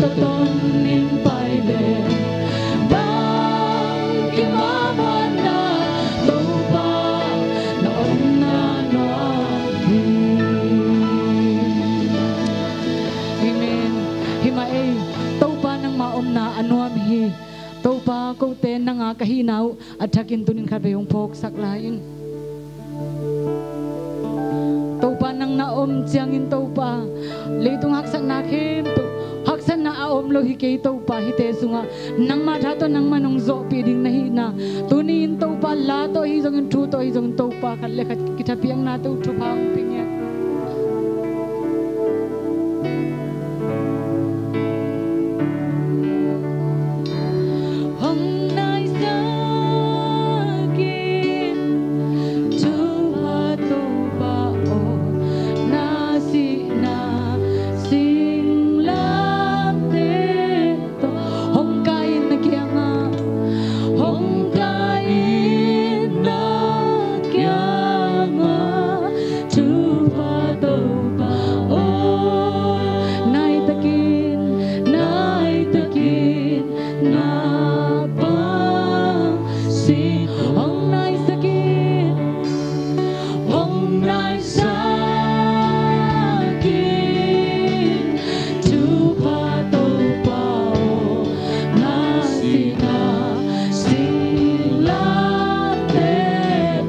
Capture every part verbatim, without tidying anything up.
Ton in pai le bang kimawhna, Topa na omna nuam hi. Amen. Hi mah ei, Topa nangmah omna a nuam hi. Topa, kote nanga ka hihna uh a thakin tunin khatvei hong phawksak lai in. Topa, nang na om ciangin Topa, leitung haksatna khempeuh, haksatna a om lo hi kei Topa, hihte sungah nangma tha tawh nangman hong zawhpih ding na hihna. Tuni-in Topa, la tawh hi zongin, thu tawh hi zongin Topa, khat le khat kithapiakna tawh thupha hong pia in. Hong naisak in, Topa, Topa aw, na sihna singlamteh tawh. Hong kai in na kiangah, hong kai in na kiangah, Topa, Topa aw, naitakin, naitakin na pasi. Hong naisak in, hong naisak in, Topa, Topa aw, na sihna singlamteh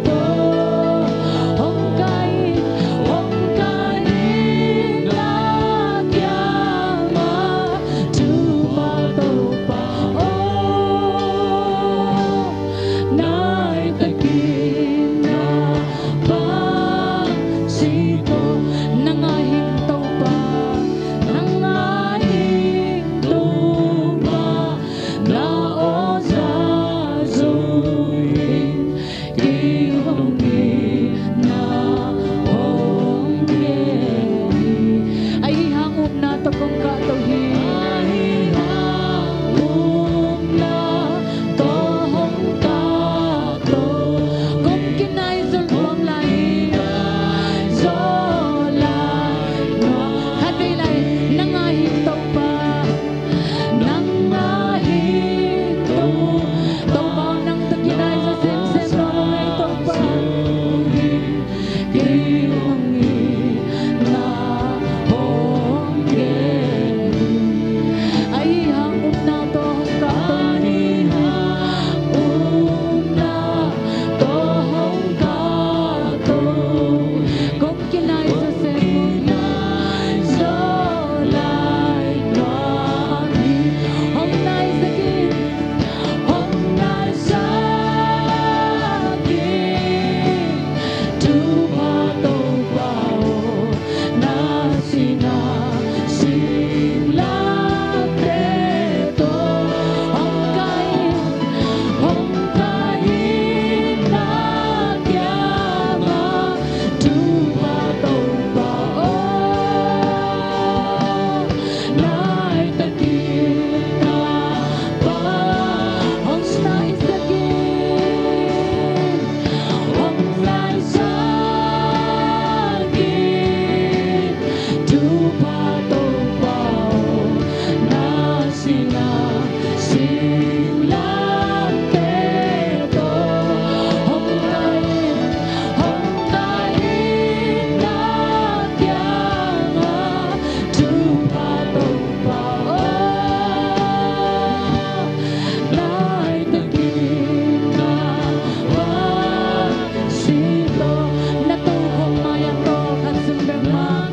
tawh. Hong kai in, hong kai in na kiangah, Topa, Topa aw, naitakin na pasi tawh. Nang a hing Topa, nang a hing Topa, na aw za zo in, kei hong itna hong gen hi. Ahi hang upna tawh kong kahto hi. Ahi hang upna tawh hong kahto. Kong kinai zo nuam lai hi. Zo lai nuam. Khatvei lai, nang a hing Topa, nang a hing Topa, Topa nang tawh kinai zo semsem nuam ing ei Topa. Kei hong itna hong gen hi. Ahi hang upna tawh hong kahto. Ahi hang upna tawh hong kahto. Kong kinai zo semsem, kinai zo lai nuam hi. Hong naisak in, hong naisak in, Topa, Topa aw, na sihna singlamteh tawh. Hong kai in, hong kai in na kiangah, Topa, Topa aw, naitakin na pasi. Hong naisak in, hong naisak in, Topa, Topa aw, na sihna singlamteh tawh. Hong kai in, hong kai in na kiangah, Topa, Topa aw, naitakin na pasi tawh. Na tokhom mai-ah tawlkhat sung bek mah,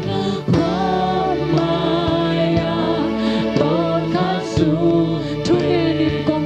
tokhom mai-ah tawlkhat sung, thungenin kong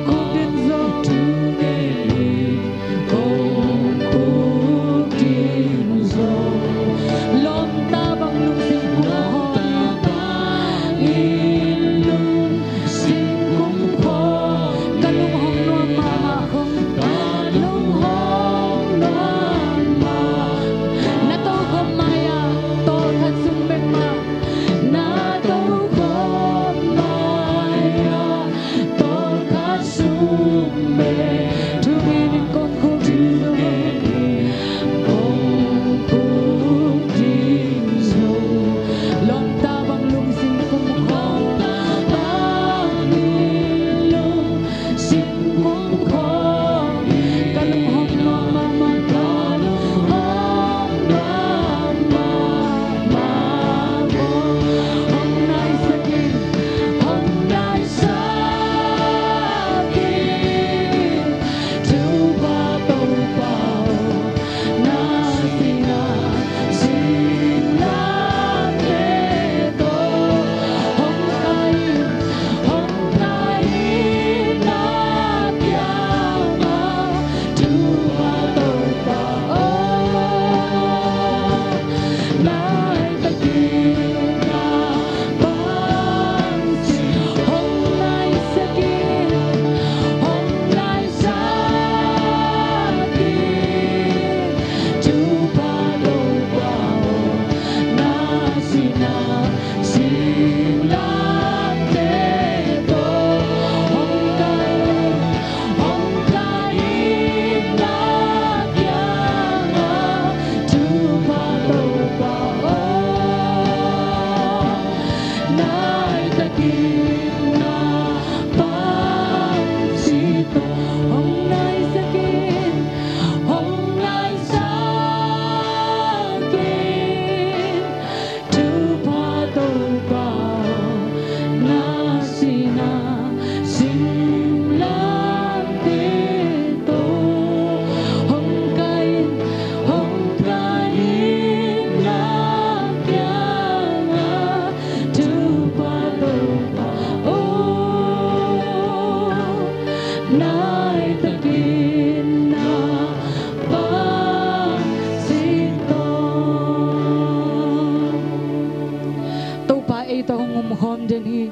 den hi.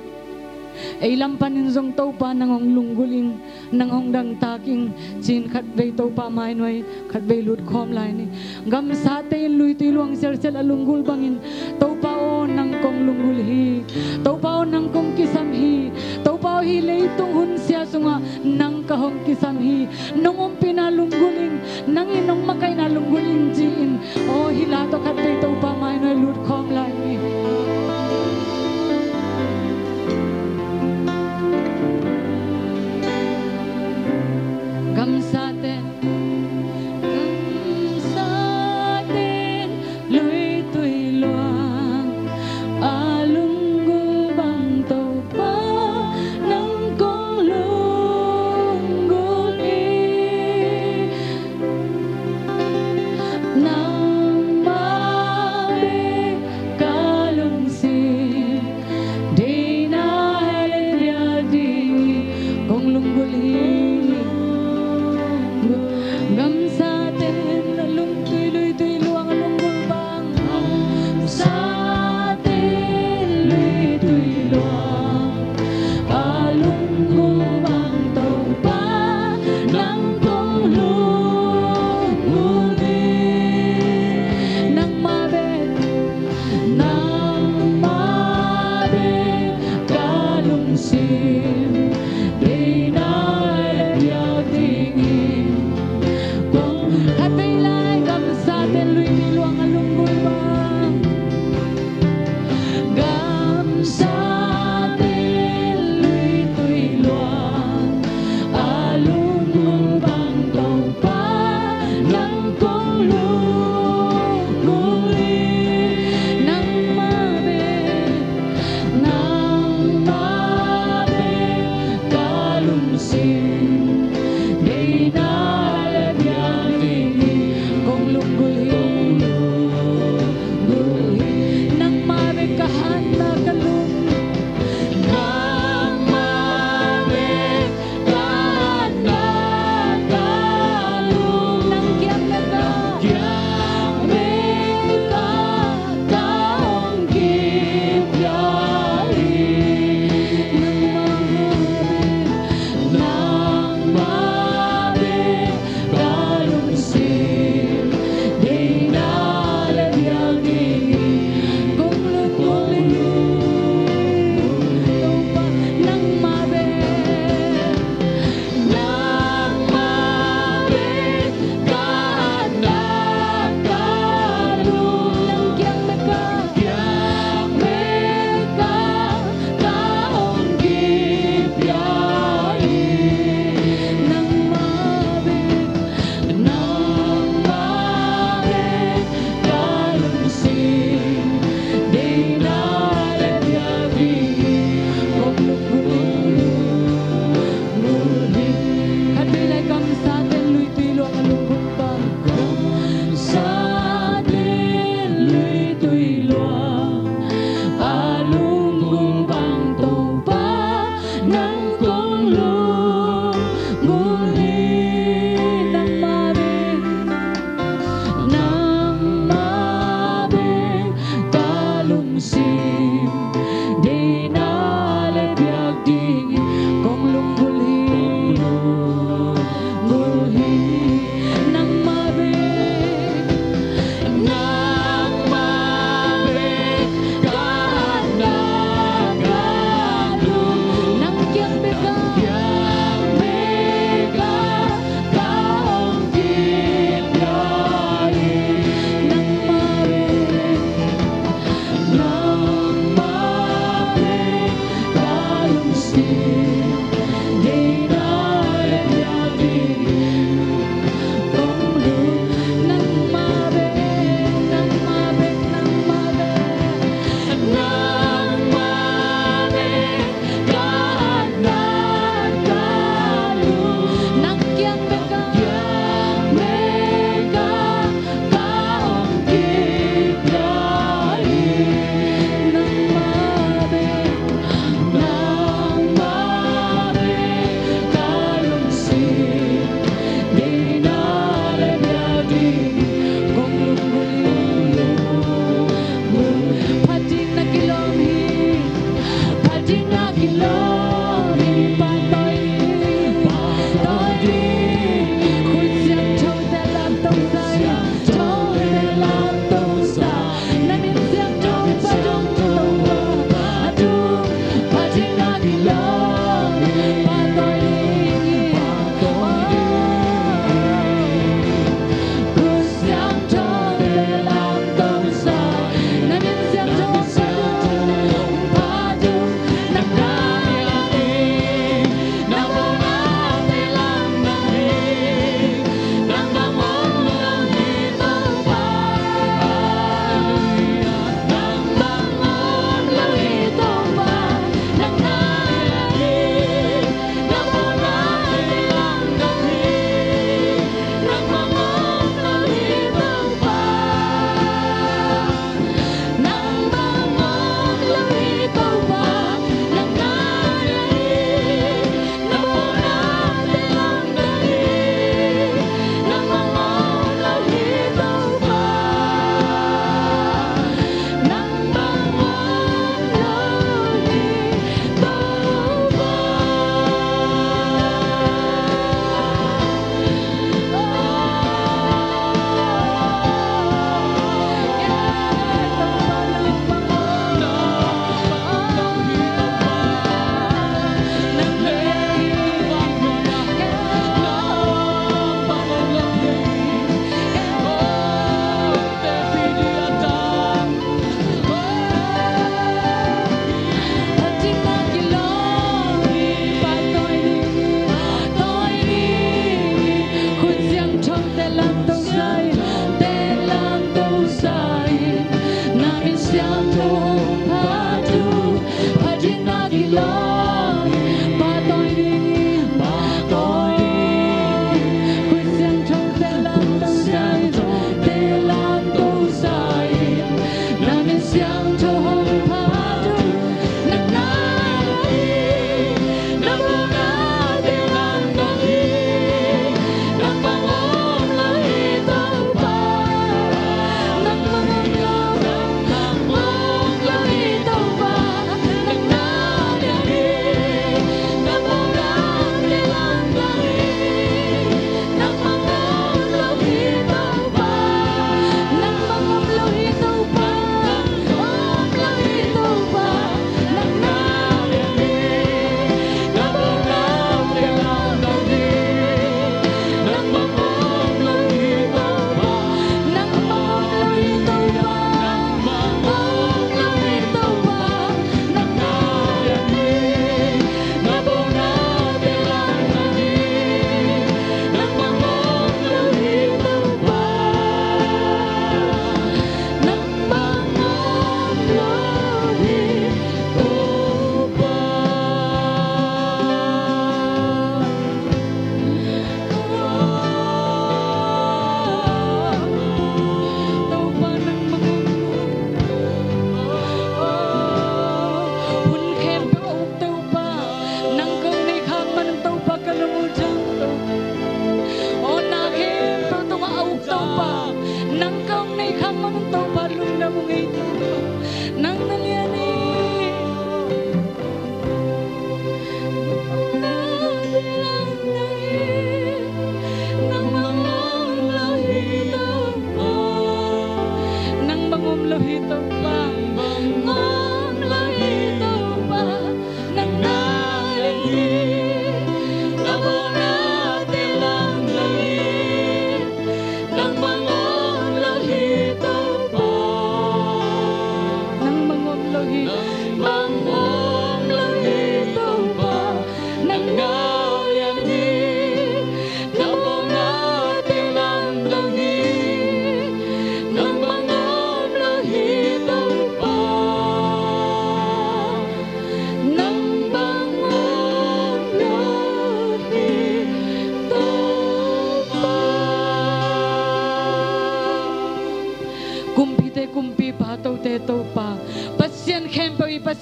Ei lam panin zong Topa nang hong lunggulh ing, nang hong dangtak ing, ci-in khatvei Topa mainuai, khatvei lutkhawm lai ni. Gamsate in luitui luang sialsial a lunggulh bangin, Topa aw nang kong lunggulh hi. Topa aw nang kong kisam hi. Topa aw hih leitung hunsia sungah nang ka hong kisam hi. Nong ompihna lunggulh ing, nang in nong makaihna lunggulh ing ci-in. Aw hih la tawh khatvei Topa mainuai lutkhawm lai ni. Gamsate, gamsate in luitui luang a lunggulh bang Topa nang kong lunggulh hi. Nangmah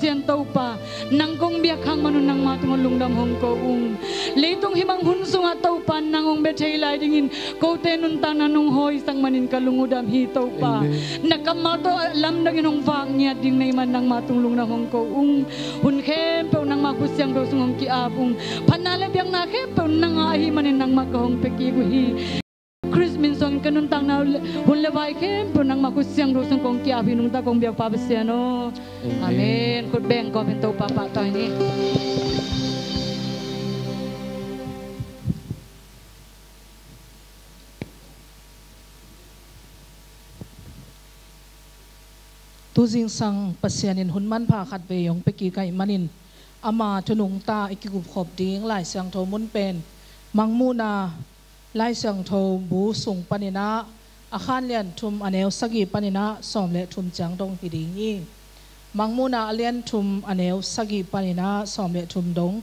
Sian Topa, nang kong biak khak man un nangmah tungah lungdam hong ko ung. Leitung hih bang hun sungah Topa nang hong bia thei lai dingin kote nuntakna nong hawisak manin ka lung uh dam hi Topa. Amen. Na kammal tawh lamdangin hong vak ngiat ding na hih man nangmah tung lungdam hong ko ung. Hun khempeuh nangmah khut siangtho sung hong ki-ap ung. Phatna le biakna khempeuh nang a ahih manin nangmah ka hong pia kik uh hi. Khrist min suangin ka nuntakna hun le vai khempeuh nangmah khut siangtho sung kong ki-ap hi. Nungta kong biakpa Pasian aw. Amen. Amen. Khut beng kawmin Topa pahtawi ni. Tu zingsang Pasian in hun manpha khat vei hong pia kik ahih manin ama thu nungta i kikupkhop ding Lai Siangtho mun pen Mangmuhna Lai Siangtho bu sung panin ah, a khan lian thum a neu sagih panin ah sawm le thum ciang dong hi ding hi. Mangmuhna a lian thum a neu sagih panin ah sawm le thum dong,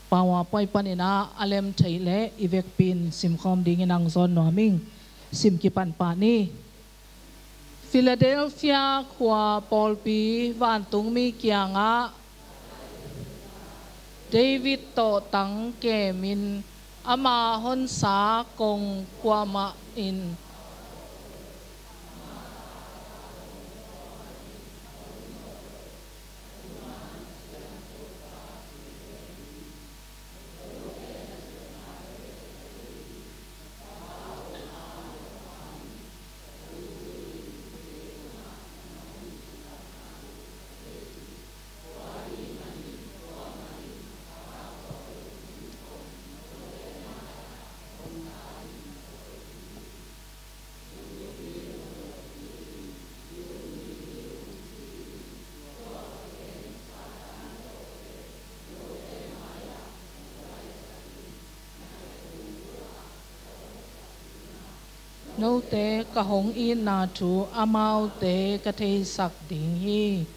PowerPoint panin ah a lem theih leh i vekpi in simkhawm dingin hong zawn nuam ing. Sim kipan pah ni. Philadelphia khua pawlpi vantungmi kiangah David tawhtang kemin ama honsa kong kuamah in Note ka hong itna thu amaute ka theisak ding hi.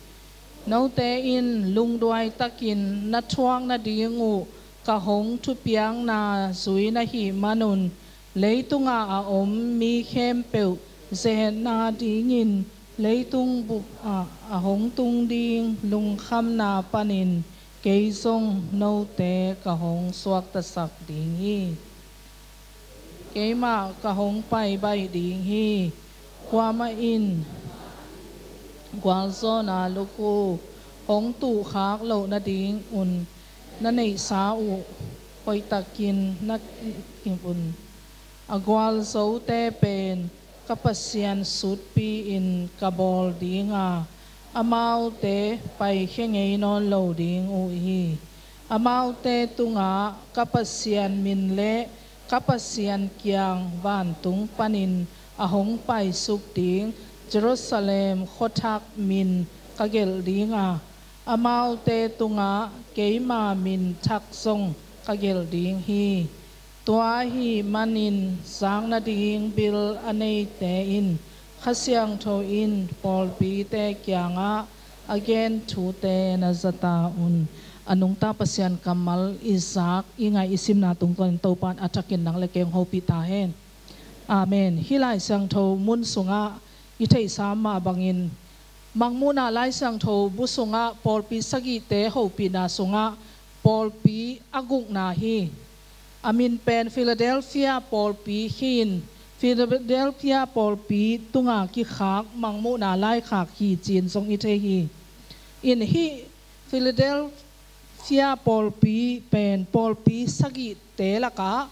Note in lungduai takin na thuak nading uh ka hong thupiakna zui na hih manun, leitungah a om mi khempeuh zeetna dingin leitung bup ah a hong tung ding lungkhamna panin kei zong note ka hong suaktasak ding hi. Keimah ka hong pai baih ding hi. Kuamah in gualzawhna lukhu hong tuhkhak loh nadingun na neihsa uh hoihtakin na kip un. A gualzote pen ka Pasian sutpi-in ka bawl ding a, amaute paikhia ngei nawn lo ding uh hi. Amaute tungah ka Pasian min le ka Pasian kiang vantung panin a hong paisuk ding Jerusalem khuathak min ka gelh ding a, amaute tungah keima min thak zong ka gelh ding hi. Tua ahih manin zak nading bil a neite in Kha Siangtho in pawlpite kiangah a gen thute na za ta un. A nungta Pasian kammal i zak, i ngaih, i simna tungtawnin Topa in a thakin nang le kei hong hopih ta hen. Amen. Hih Lai Siangtho mun sungah i theihsa mah bangin Mangmuhna Lai Siangtho bu sungah pawlpi sagihte hopihna sungah pawlpi a gukna hi. A min pen Philadelphia pawlpi hi-in, Philadelphia pawlpi tunga kikhak Mangmuhna laikhak hi ci-in zong i thei hi. In hih Philadelphia pawlpi pen pawlpi sagihte lakah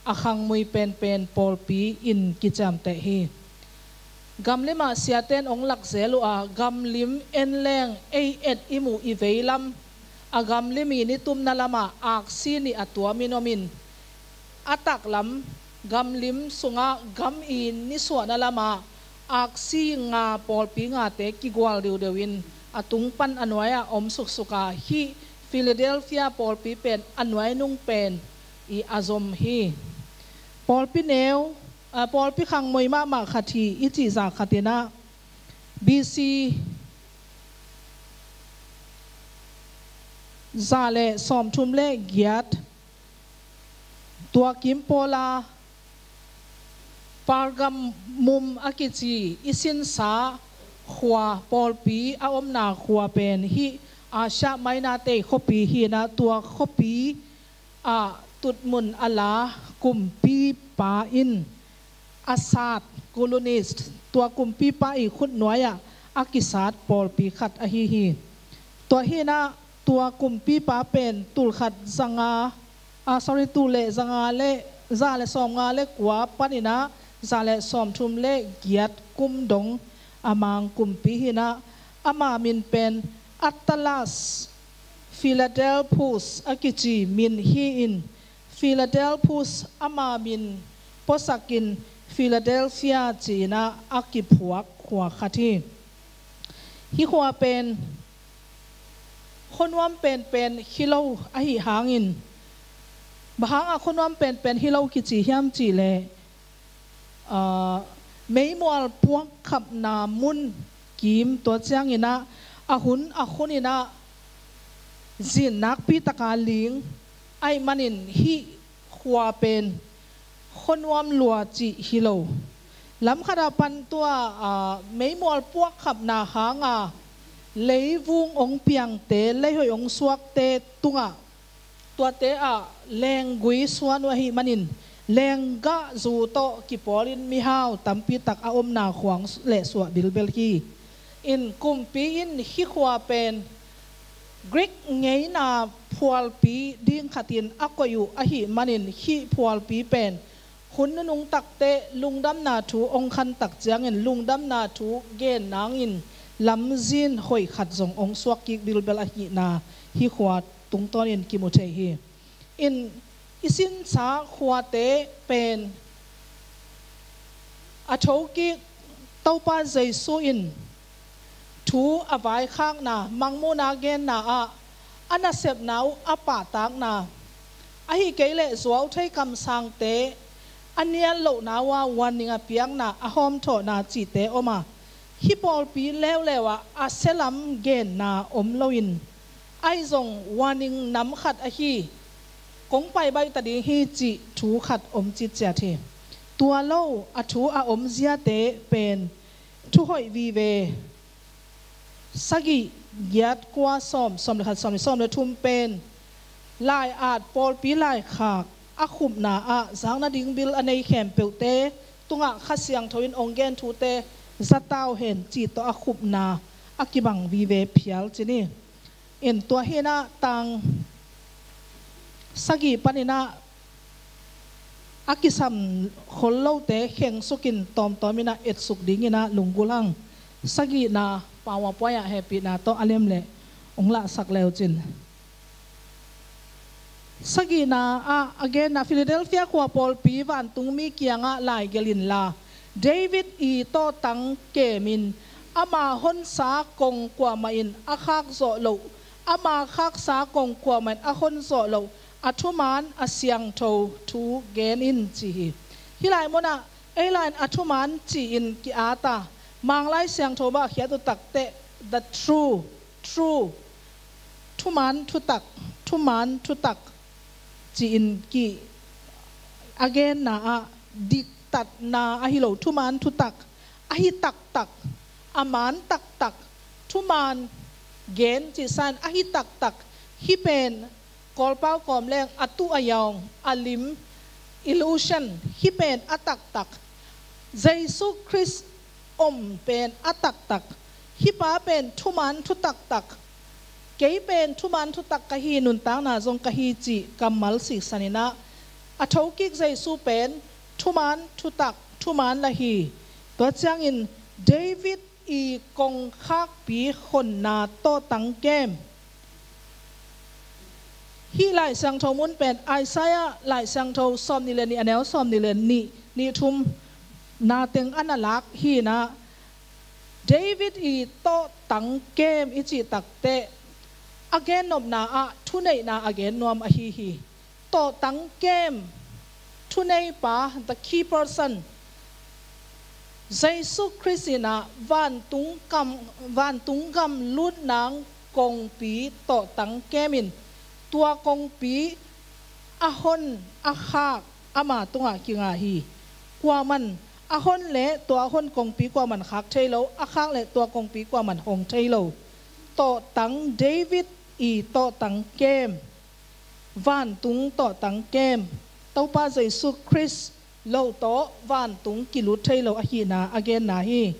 a khangmui penpen pawlpi in kiciamteh hi. Gamlim ah siate in hong lakzel uh a, gamlim en leng ei et i muh i veilam, a gamlim i nitumna lamah aksi nih a tuamin om in, a taklam gamlim sungah gam i nisuahna lamah aksi nga, pawlpi ngate kigual diudeu in a tung pan a nuai-ah om suksuk a, hih Philadelphia pawlpi pen a nuai nung pen i a zom hi. Pawlpi neu, a, pawlpi khangmui mahmah khat hi i cihzah khat in ah, B C za le sawmthum le giat, tua kim pawla Pergamum a kici i sinsa khua, pawlpi a omna khua pen hih Asia Minor te khuapi hi-in ah, tua khuapi ah tutmun a la kumpipa in a sat, colonist, tua kumpipa i khutnuai-ah a kisat pawlpi khat ahi hi. Tua hi-in ah tua kumpipa pen tulkhat zanga, ah, sorry, tul le zanga le, za le sawmnga le kua panin ah za le sawmthum le giat kum dong a mang kumpi hi-in ah, ama min pen Attalus Philadelphus a kici min hi-in, Philadelphus ama min puasakin Philadelphia ci-in ah a kiphuak khua khat hi. Hih khua pen khuanuam penpen hi lo ahi hangin, bang hangah khuanuam penpen hi lo kici hiam cih leh, aa, meimual puakkhapna mun kim, tua ciangin ah a hun a hunin ah zin nakpi taka ling ahih manin hih khua pen khuanuam lua cih hi lo. Lam khatah pan tua, aa, meimual puakkhapna hanga leivung hong piangte, leihoih hong suakte tungah, tuate ah lenggui suan uh ahih manin, lenggahzu tawh kipawlin mihau tampi tak a omna khuang le suah bilbel hi. In kumpi in hih khua pen Greek ngeina phualpi ding khatin a koih uh ahih manin, hih phualpi pen hun nunung takte lungdamna thu hong khan tak ciangin, lungdamna thu gen nangin lamzin hoih khat zong hong suak kik bilbel ahihna hih khua tungtawnin kimu thei hi. In i sinsa khuate pen a thokik Topa Jesu in thu a vaikhakna, mangmuhna a genna ah a nasepna uh a pahtakna, ahih kei leh zuauthei kamsangte a nial lohna uh ah warning a piakna, a hawmthawhna cihte om a, hih pawlpi leuleu ah a sialam genna om loin, ahi zong warning nam khat ahi, kong pai baih ta ding hi cih thu khat om citciat hi. Tua lo a thu a omziate pen thuhoih vive sagih, giat, kua, sawm, sawm le khat, sawm le, sawm le thum pen lai-at pawlpi laikhak a khupna ah zak nading bil a nei khempeuhte tungah Kha Siangtho in hong gen thute za ta uh hen cih tawh a khupna a kibang vive phial ci ni. In tua hi-in ah tang sagih panin ah a kisam khol lote khengsukin tawmtawm in ah etsuk dingin ah lunggulh hang. Sagihna, Paumapuai ah hehpihna tawh a lem leh hong lahsak le uh cin. Sagihna ah a genna, Philadelphia khua pawlpi vantungmi kiangah laigelh inla, David i tawhtang kemin ama honsa kong kuamah in a khak zawh loh, ama khaksa kong kuamah in a hon zawh loh, a thuman a siangtho thu gen in ci hi. Hih lai munah ei lai-in a thuman ci-in ki-at a, Manglai Siangtho mah a khiat uh takteh the true, true, thuman thutak, thuman thutak ci-in ki a genna ah diktatna ahi lo, thuman thutak, ahi taktak, a man taktak, thuman gen cih sang in ahi taktak, hih pen Kawlpau kawm leng a tuh a yaung, a lim, illusion, hih pen a taktak, Jesu Khrist om pen a taktak, hih pa pen thuman thutaktak, kei pen thuman thutak ka hi, nuntakna zong ka hi cih kammal siksan in ah, a thokik Jesu pen thuman thutak, thuman lah hi. Tua ciangin David i kongkhakpi honna tawhtang kem. Hih Lai Siangtho mun pen Isaiah Lai Siangtho sawmnih le nih, a neu sawmnih le nih, nih thum na teng a na lak hi-in ah, David i tawhtang kem i cih takteh a gennopna ah thuneihna a gen nuam ahi hi. Tawhtang kem, thuneipa, the key person, Jesu Khrist in ah vantung kam, vantung gam lut nang kongpi tawhtang kem in, tua kongpi a hon a khak ama tungah kinga hi. Kuaman a hon leh tua a hon kongpi kuaman khak thei lo, a khak leh tua kongpi kuaman hong thei lo. tawhtang, David i tawhtang kem, vantung tawhtang kem, Topa Jesu Khrist lo tawh vantung kilut thei lo ahihna a genna hi.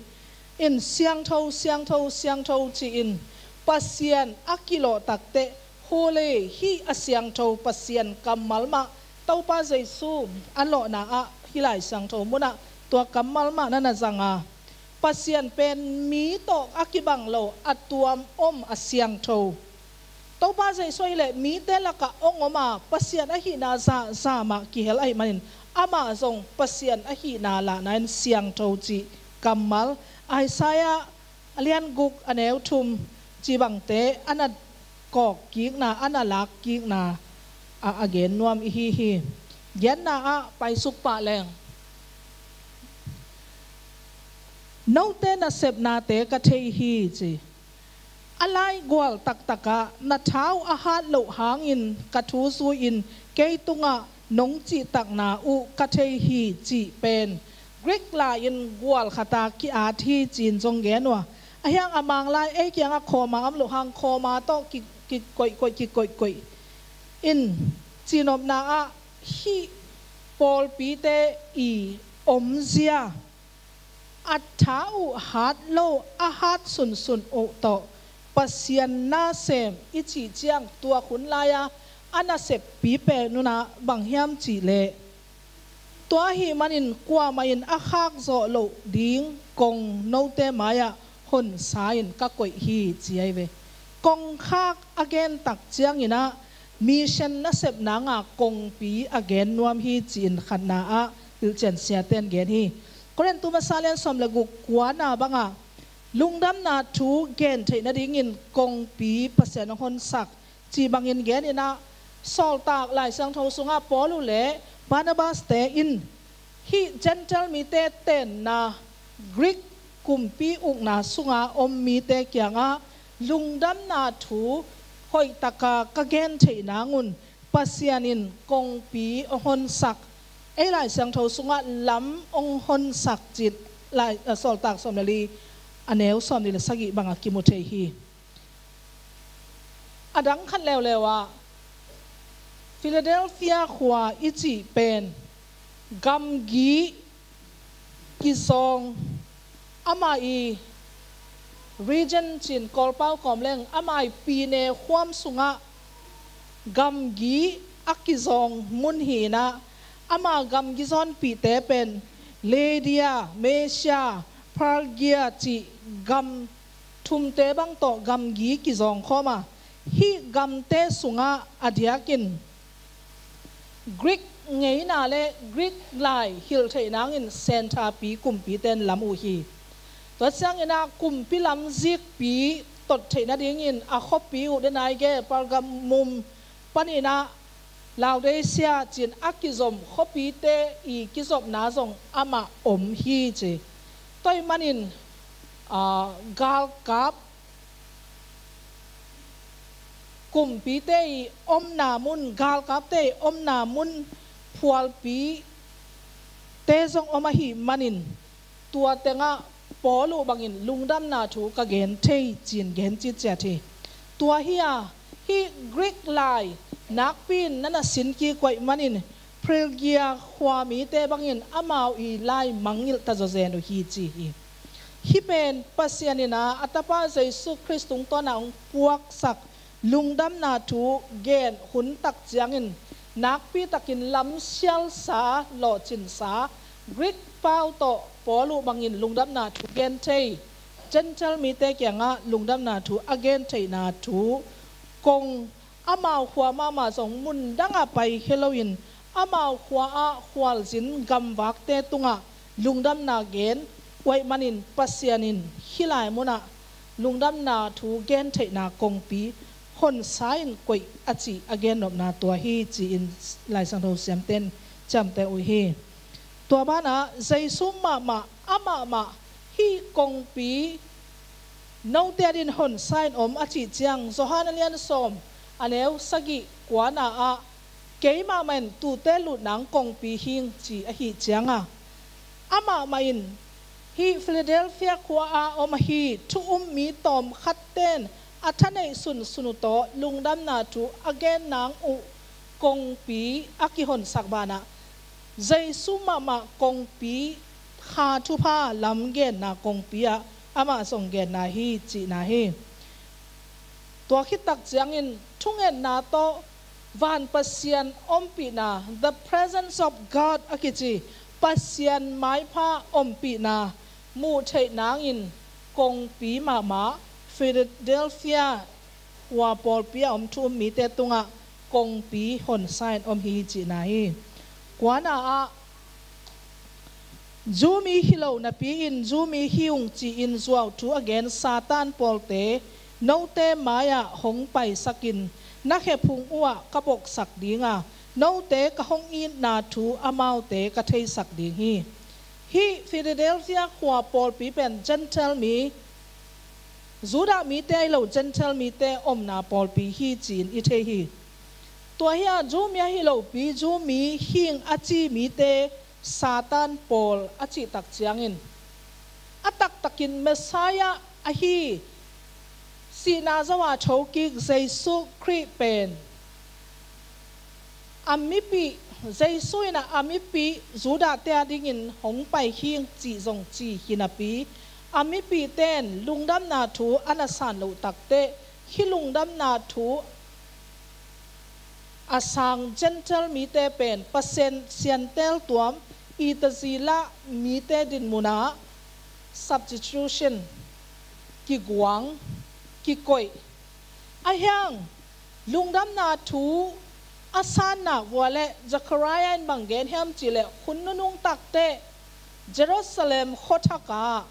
In siangtho, siangtho, siangtho ci-in Pasian a kilawh takteh, holy, hih a siangtho Pasian kammal mah, Topa Jesu a lawhna ah hih Lai Siangtho munah tua kammal mah na na zang a, Pasian pen mi tawh a kibang lo, a tuam om, a siangtho. Topa Jesu ahih leh mite lakah hong om a, Pasian ahihna zahzah mah kihel ahih manin, amah zong Pasian ahihna lahna in siangtho cih kammal, Isaiah a lian guk a neu thum cih bangte a na kawk kikna, a na lak kikna ah a gen nuam i hi hi. Genna ah paisuk pah leng, note nasepnate ka thei hi ci. A laigual taktakah na tha uh a hat loh hangin ka thu zui-in kei tungah nong cihtakna uh ka thei hi cih pen Greek lai-in gual khata ki-at hi ci-in zong gen uh a, ahi hang a Mang lai ei kiangah khawma om loh hang khawma tawh ki, kikoihkoih, kikoihkoih in cihnopna ah hih pawlpite i omzia, a tha uh hat lo, a hat sunsun uh tawh Pasian nasem i cih ciang, tua hun lai-a a naseppi pen uh ah bang hiam cih leh, tua ahih manin kuamah in a khak zawh loh ding kong note mai-ah honsa in ka koih hi ci ahi ve. Kongkhak a gen tak ciangin ah mission nasep nanga kongpi a gen nuam hi ci-in khatna ah hilhcian siate'n gen hi. Korintu masa lian sawm le guk kuana bangah lungdamna thu gen theih nadingin kongpi Pasian hong honsak cih bangin genin ah, Sawltak Lai Siangtho sungah Paul uh le Barnabas te in hih Gentile mite tenna Greek kumpi ukna sunga om mite kiangah lungdamna thu hoihtaka ka gen theih nangun Pasian in kongpi hong honsak, ei Lai Siangtho sungah lam hong honsak cih lai, a, Sawltak sawm le li a neu sawm nih le sagih bangah kimu thei hi. A dang khat leuleu ah Philadelphia khua i cih pen gamgi kizawng, ama i region cin Kawlpau kawm leng ama i pine khuam sungah gamgi a kizawng mun hi-in ah, ama gamgi zawnpihte pen Lydia, Mysia, Phrygia cih gam thumte bang tawh gamgi kizawng khawm a, hih gamte sungah a diakin Greek ngeina le Greek lai hilh theih nangin senthapi kumpite'n lam uh hi. Tua ciangin ah kumpi lam zikpi tot theih nadingin a khuapi uh, den aige Pergamum panin ah Laodicea cin a kizom khuapite i kizopna zong amah om hi ci. Tua ahih manin, aa, galkap kumpite i omna mun, galkapte i omna mun phualpite zong om ahih manin, tua tengah Paul uh bangin lungdamna thu ka gen thei ci-in gen citciat hi. Tua hi a, hih Greek lai nakpi-in na na sin kik uh ahih manin Phrygia khua mite bangin amau i lai mangngilh ta zawzen uh hi ci hi. Hih pen Pasian in a, a Tapa Jesu Khrist tungtawn a hong puaksak lungdamna thu gen hun tak ciangin nakpitakin lamsialsa, lawhcinsa Greek pau tawh Paul uh bangin lungdamna thu gen thei, Gentile mite kiangah lungdamna thu a gen theihna thu kong, amau khua mahmah zong mun dangah pai hi loin amau khua-ah khualzin gamvakte tungah lungdamna gen uh ahih manin Pasian in hih lai munah lungdamna thu gen theihna kongpi honsa in koih a cih a gennopna tua hi ci-in Lai Siangtho siamte'n ciamteh uh hi. Tua banah Jesu mahmah, amah mah hih kongpi note adingin honsa in om a cih ciang, Johan a lian sawm a neu sagih kuana ah, keimah mah in tuute lut nang kongpi hing ci ahih cianga, amah mah in hih Philadelphia khua-a om ahi thu um mi tawmkhatte'n a thaneih sunsun uh tawh lungdamna thu a gen nang uh kongpi a kihonsak banah Jesu mahmah kongpi kha thupha lam genna kongpi ah amah zong genna hi cihna hi. Tua khit tak ciangin thungetna tawh van Pasian ompihna, the presence of God a kici Pasian maipha ompihna muh theih nangin kongpi mahmah Philadelphia khua pawlpi a om thu um mite tungah kongpi honsa in om hi cihna hi. Kuana ah Jew mi hi lo napi-in Jew mi hi ung ci-in zuau thu a gen Satan pawlte note mai-ah hong paisakin na khephung uhah ka boksak dinga note ka hong itna thu amaute ka theisak ding hi. Hih Philadelphia khua pawlpi pen Gentile mi, Judah mite ahi lo Gentile mite omna pawlpi hi ci-in i thei hi. Tua hi a Jew mi ahi lopi Jew mi hing a ci mite Satan pawl a cih tak ciangin a taktakin Messiah ahi sihna zo a thokik Jesu Khrih pen a mipih, Jesu in a mipih Judah te a dingin hong pai hing cih zong ci hi napi a mipih ten lungdamna thu a na san loh takteh hih lungdamna thu a sang Gentile mite pen Pasian siantel tuam itazila mite dinmunah substitution kiguang kikoih a hiang lungdamna thu a sanna vua le Zechariah in bang gen hiam cihleh hun nunung takteh Jerusalem khuathakah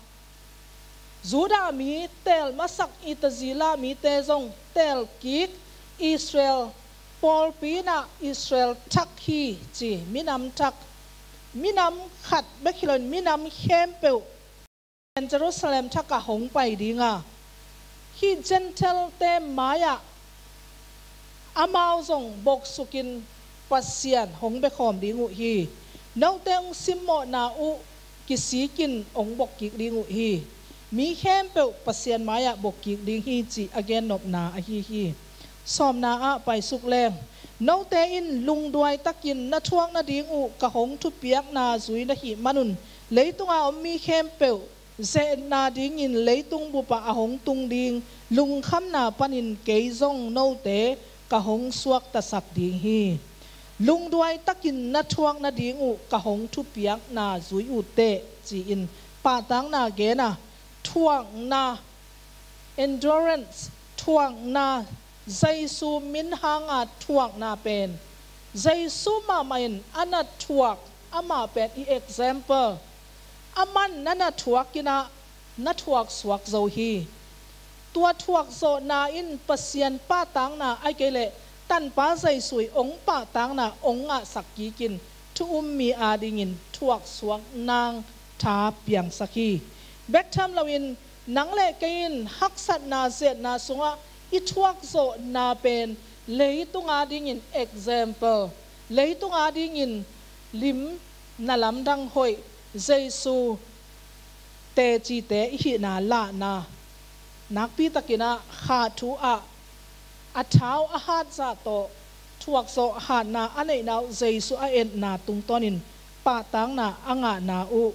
Judah mi teel masak itazila mite zong teel kik Israel pawlpi inah Israel thak hi ci minam thak minam khat bek hi loin minam khempeuh Jerusalem thakah hong pai dinga hih Gentile te mai-ah amau zong boksukin Pasian hong bekhawm ding uh hi. Note hong simmawhna uh kisikin hong bokkik ding uh hi. Mi khempeuh Pasian mai-ah bokkik ding hi cih a gennopna ahi hi. Sawmna ah paisuk leng note in lungduai takin na thuak nading uh ka hong thupiakna zui na hih manun leitunga om mi khempeuh ze-etna dingin leitung bupah a hong tung ding lungkhamna panin kei zong note ka hong suaktasak ding hi. Lungduai takin na thuak nading uh ka hong thupiakna zui uh teh ci-in pahtakna gena thuakna endurance thuakna Jesu min hanga thuakna pen Jesu mahmah in a na thuak amah pen i example aman na na thuak inah na thuak suak zo hi. Tua thuak zawhna in Pasian pahtakna ahih kei leh Tanpa Jesu i ong pahtakna ong ngahsak kikin thu um mi adingin thuak suak nang tha piangsak hi. Bek tham loin nang le kei in haksatna ziatna sungah i thuak zawhna pen leitung adingin example, leitung adingin lim na lamdang hoih Jesu tecite i hihna lahna nakpi takinah kha thu ah a thau a hat zah tawh thuak zawh hatna a neihna uh Jesu a etna tungtawnin pahtakna a ngahna uh.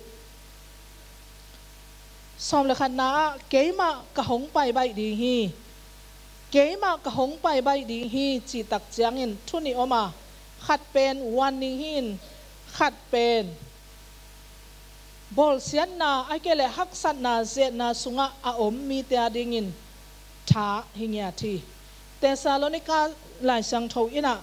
Sawm le khatna ah keimah ka hong pai baih ding hi. Keimah ka hong pai baih ding hi cih tak ciangin thu nih om a khat pen warning hi in khat pen bawlsiatna ahih kei leh haksatna ziatna sungah a om mite adingin tha hi ngiat hi. Thessalonika Lai Siangtho innah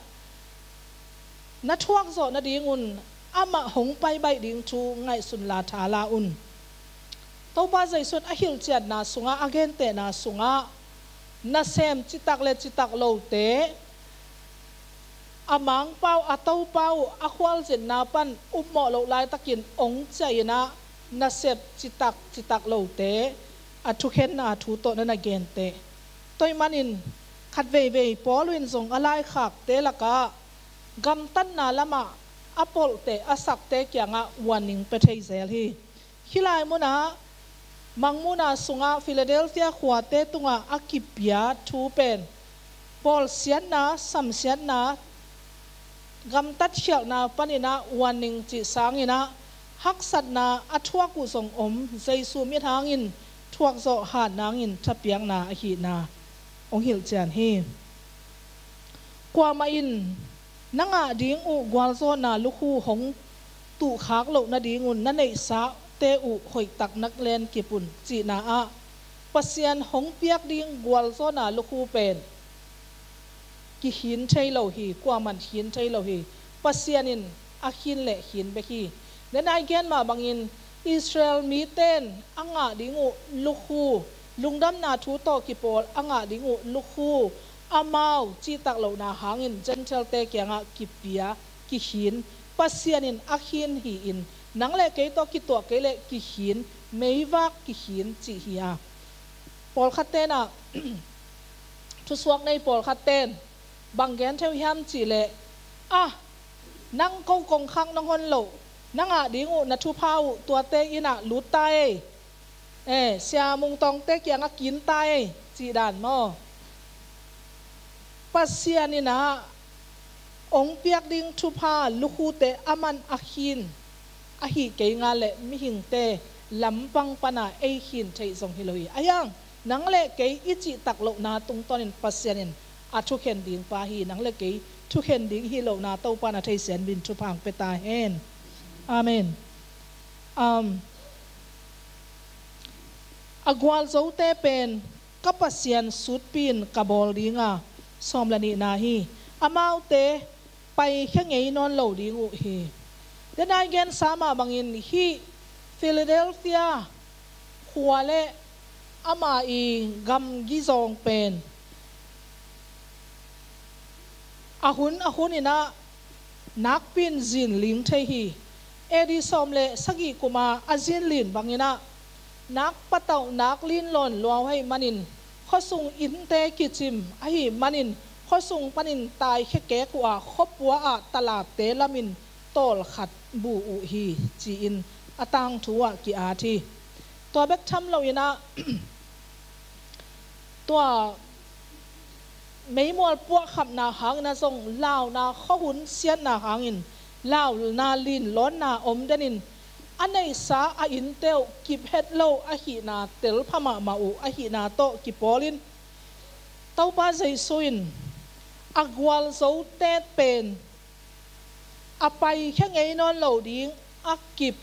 na thuak zawh nadingun amah hong pai baih ding thu ngaihsun la tha la un. Topa Jesu in a hilhciatna sungah a gentehna sungah nasem citak le citak lote a mangpa uh a topa uh a khualzinna pan upmawh loh laitakin ong ciah inah nasep citak citak lote a thukhenna thu tawh na na genteh. Tua ahih manin khat veivei Paul in zong a laikhakte lakah gamtatna lamah a polhte a sakte kiangah warning pia thei zel hi. Hih lai munah Mangmuhna sungah Philadelphia khuate tungah a kipia thu pen bawlsiatna, samsiatna, gamtat khialhna paninah warning cih sanginah haksatna a thuak uh zong om, Jesu mithangin thuakzawh hat nangin thapiakna ahihna hong hilhcian hi. Kuamah in na ngah ding uh gualzawhna lukhu hong tuhkhak loh nadingun na neihsate uh hoihtak nak lenkip un cihna ah Pasian hong piak ding gualzawhna lukhu pen kikhin thei lo hi, kuaman khin thei lo hi. Pasian in a khin le khin bek hi. Denai gen mah bangin Israel mite in a ngah ding uh lukhu, lungdamna thu tawh kipawl a ngah ding uh lukhu, amau cihtak lohna hangin Gentile-te kiangah kipia, kikhin, Pasian in a khin hi-in nang le kei tawh kituah kei leh kikhin, meivak kikhin cih hi a. Pawlkhat tenah thusuak nei pawlkhat ten bang gen theu hiam cihleh, ah, nang ko kongkhak nong hon loh, na ngah ding uh na thupha uh tuate innah lut ta ei, eh, Sia Mung Tawngte kiangah kin ta ei, cih dan maw? Pasian innah hong piak ding thupha lukhute aman a khin ahi kei nga le mihingte lampang pana ei khin theih zong hi lo hi. Ahiang nang le kei i cihtak lohna tungtawnin Pasian in a thukhen ding pa hi. Nang le kei thukhen ding hi lohna Topa na theisian bin thupha hong pia ta hen. Amen. Um, a gualzote pen ka Pasian sutpi in ka bawl dinga sawm le nihna hi. Amaute paikhia ngei nawn lo ding uh hi. Denai gensa mah bangin hih Philadelphia khua le ama i gamgi zawng pen a hun a hun innah nakpi in zinling thei hi. A D sawm le sagih kuma a zinlin banginah nak patauh nak linlawn luau ahih manin khuasung innte kicim ahih manin khuasung panin taikhia kek uh a khuapua ah talapte lamin tawlkhat bu uh hi, ci-in a tangthu ah ki-at hi. Tua bek tham loinah tua meimual puahkhapna hangin a zong launa khuahun siatna hangin launa linlawnna om denin a neihsa a innte uh kiphet lo ahihna telpha mahmah uh ahihna tawh kipawlin Topa Jesu in a gualzote pen a paikhia ngei nawn lo ding a kip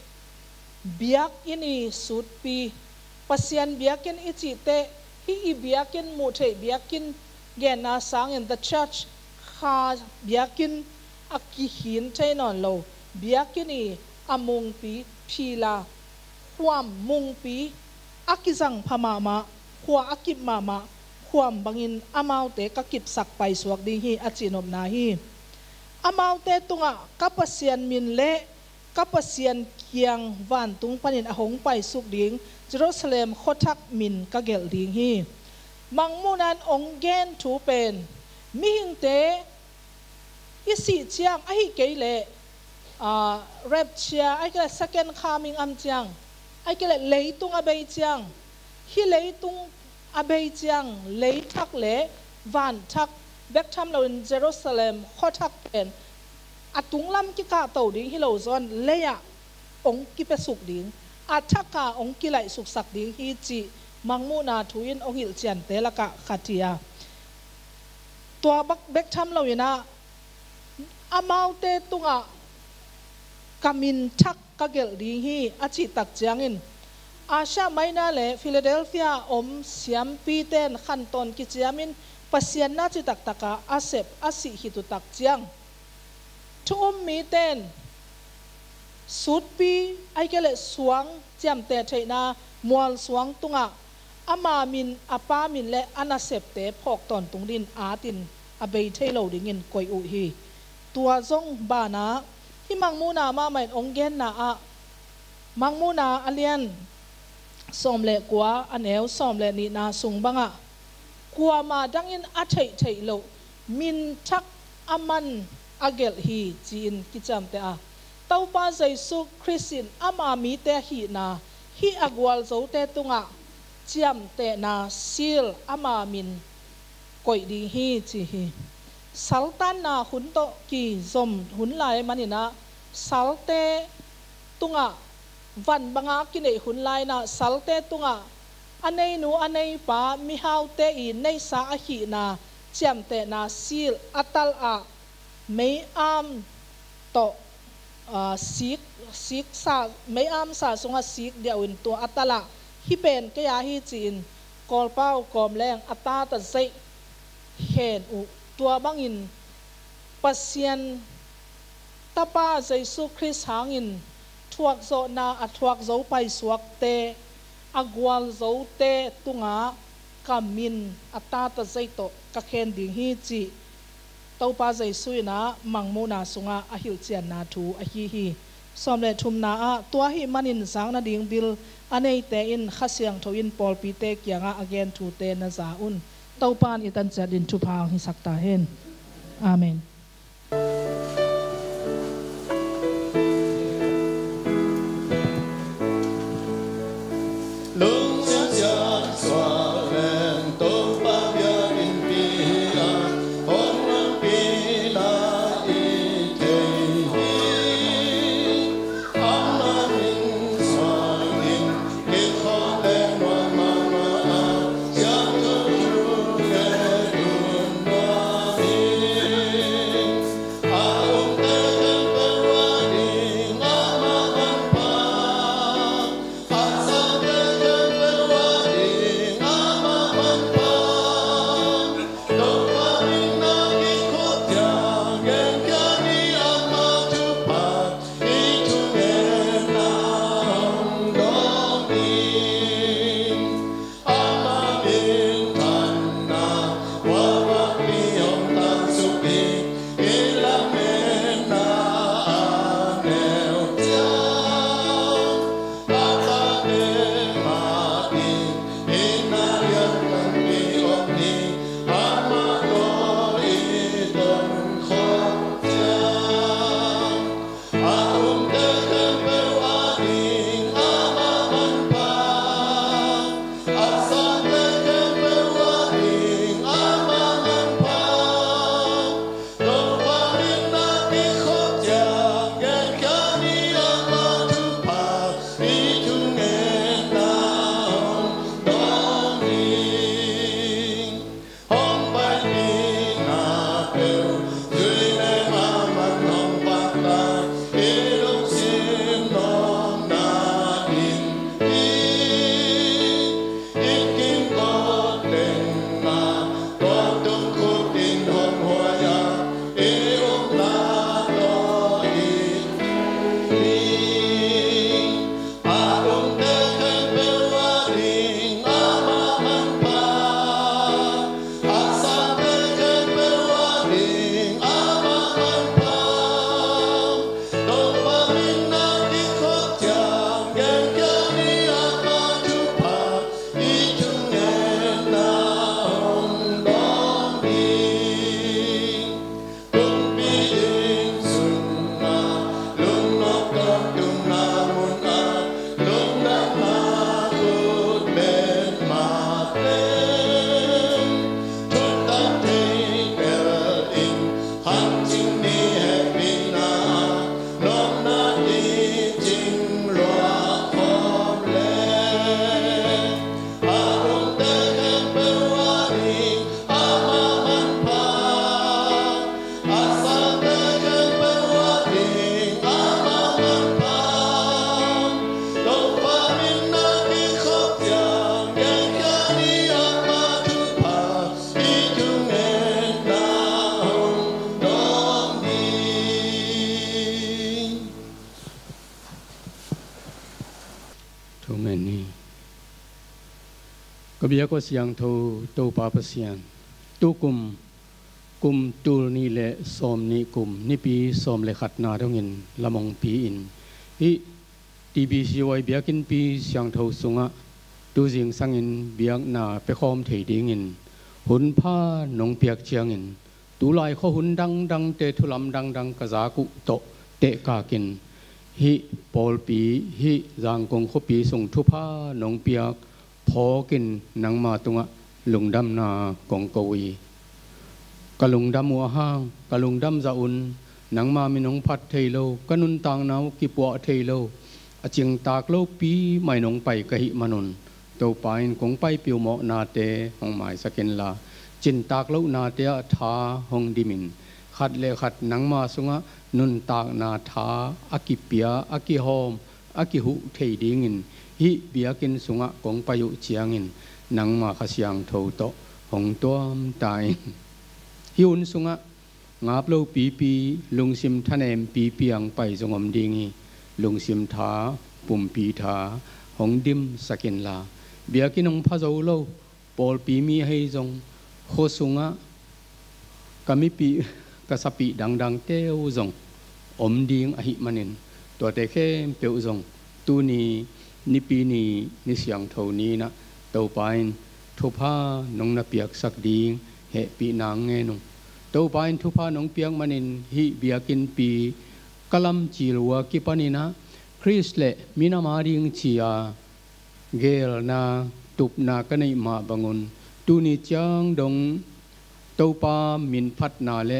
biakinn i sutpi. Pasian biakinn i cih teh hih i biakinn, muhtheih biakinn genna sangin the church, kha biakinn a kikhin thei nawn lo biakinn i a mungpi phila khuam mungpi a kizang pha mahmah, khua a kip mahmah khuam bangin amaute ka kipsak paisuak ding hi a cihnopna hi. Amaute tungah ka Pasian min le ka Pasian kiang vantung panin a hong paisuk ding Jerusalem khuathak min ka gelh ding hi. Mangmuhna in hong gen thu pen mihingte i sih ciang ahi kei leh rapture ahi kei leh second coming am ciang ahi kei leh leitung a bei ciang, hih leitung a bei ciang leithak le vanthak bek tham loin Jerusalem khuathak pen a tunglam kikahto ding hi lo zawn lei-ah hong kipiasuk ding, a thaka hong kilaihsuksak ding hi cih Mangmuhna thu in hong hilhciante lakah khat hi a. Tua bek tham loinah amaute tungah ka min thak ka gelh ding hi a cihtak ciangin Asia Minor le Philadelphia a om siampite in khantawn kiciamin Pasian na cih taktakah a sep a sih khit uh tak ciang thu um mite in sutpi ahi kei leh suang ciamteh theihna mual suang tungah ama min, a pa min le a nasepte phawk tawntung dingin atin a bei thei lo dingin koih uh hi. Tua zong banah hih Mangmuhna mahmah in hong genna ah Mangmuhna a lian sawm le kua a neu sawm le nihna sung bangah kuamah dangin a theih theih loh min thak a man a gelh hi ci-in kiciamteh a, Topa Jesu Khrist in ama mite ahihna Hih a gualzote tungah ciamtehna sil ama min koih ding hi, ci hi. Saltanna hun tawh kizom hun lai maninah salte tungah van banga kineih hun lainah salte tungah a neinu a neipa mihaute i neisa ahihna ciamtehna sil a tal ah mei-am tawh, aa, sik, sik sa, mei-am sa sungah sik diauhin tua a tal ah hih pen kei a hi ci-in Kawlpau kawmleng a tata zeih khen uh. Tua bangin Pasian Tapa Jesu Khrist hangin thuakzawhna a thuakzo paisuakte, a gualzote tungah ka min a tata zeih tawh ka khen ding hi, cih Topa Jesu inah Mangmuhna sungah a hilhcianna thu ahi hi. Sawm le thumna ah, tua ahih manin zak nading bil a neite in Kha Siangtho in pawlpite kiangah a gen thute na za un. Topa in i tan ciat in thupha hong hisak ta hen. Amen. Thumen hi. Ka biak aw siangtho Topa Pasian, tukum kum tul nih le sawm nih kum, nipi sawm le khatna dongin lamongpi in hih T B C Y biakinnpi siangtho sungah tu zingsangin biakna pekhawm thei dingin hun pha nong piak ciangin tulai khuahun dangdangte thulam dangdang ka zak uh tawh tehkakin Hih pawlpi, hih Zangkong khuapi sung thupha nong piak phawkin nangma tungah lungdamna kong ko uh hi. Ka lungdam uh ahang, ka lungdam zah un, nangma min hong phat thei lo, ka nuntakna uh kipuah thei lo, a cingtak lopi mai nong pai ka hih manun, Topa in kong paipih uh mawhnate hong maisak inla, cintak lohnate ah tha hong dimin, khat le khat nangma sungah nuntakna tha a kipia, a kihawm, a kihuh thei dingin hih biakinn sungah kong pai uh ciangin nangma Kha Siangtho tawh hong tuamta in. Hih hun sungah ngap lopipi, lungsim thanem pipi ang pai zong om ding hi. Lungsim tha, pumpi tha hong dimsak inla, biakinn hong pha zo lo pawlpi mi ahi zong, khua sungah ka mipih, ka sapih dangdangte uh zong om ding ahih manin, tuate khempeuh zong tuni Nipi ni, ni siangtho ni-in ah Topa in thupha nong na piaksak ding hehpihna ngen ung. Topa in thupha nong piak manin hih biakinnpi ka lamcil uh a kipanin ah Khrist le minam ading ci-a geelna, tupna ka neih mah bangun, tuni ciang dong Topa min phatna le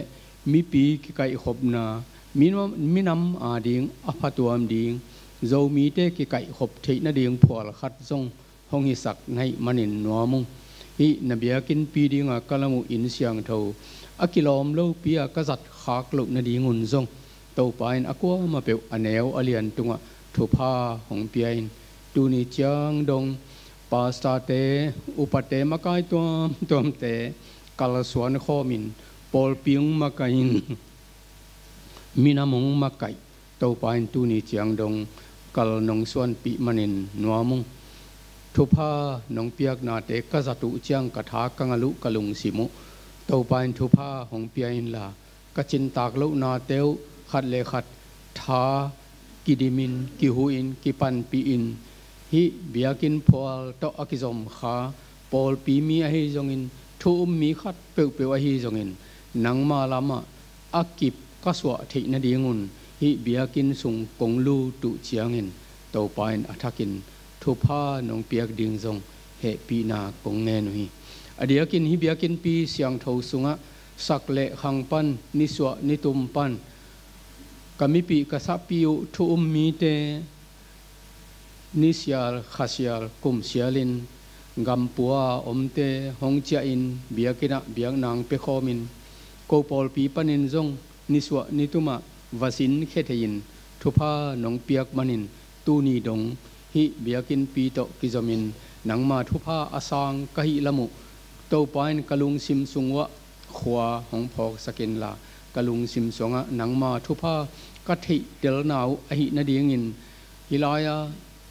mipi kikaihkhopna, minam, minam ading a phatuam ding, Zomite kikaihkhop theih nading phual khat zong hong hisak na hih manin nuam ung. Hih na biakinnpi dinga ka lam uh inn siangtho a kilawm lopi-a ka zat khak loh nadingun zong Topa in a kuamah peuh a neu a lian tungah thupha hong pia in, tuni ciang dong pastorte, upate, makai tuamtuamte kalsuan khawmin, pawlpi hong makaih in, minam hong makaih, Topa in tuni ciang dong kal nong suanpih manin nuam ung. Thupha nong piaknate ka zat uh ciang ka tha ka ngal uh, ka lungsim uh, Topa in thupha hong pia inla, ka cintak lohnate uh khat le khat tha kidimin, kihuhin, kipanpihin, hih biakinn phual tawh a kizom kha pawlpi mi ahi zongin, thu um mi khat peuhpeuh ahi zongin, nangma lamah a kip ka suah theih nadingun hih biakinn sung kong lut uh ciangin Topa in a thakin thupha nong piak ding zong hehpihna kong ngen uh hi. A diakin hih biakinnpi siangtho sungah sak le khang pan, nisuah nitum pan ka mipih ka sapi uh thu um mite, nisial khasial kumsialin gampua omte hong ciahin biakinn ah biakna hong pia khawmin, ko pawlpi panin zong nisuah nitumah va zin khia thei-in thupha nong piak manin, tuni dong hih biakinnpi tawh kizomin nangma thupha a sang ka hih lam uh Topa in ka lungsim sung uah khua hong phawksak inla, ka lungsim sungah nangma thupha ka theihtelna uh ahih nadingin, hih lai-a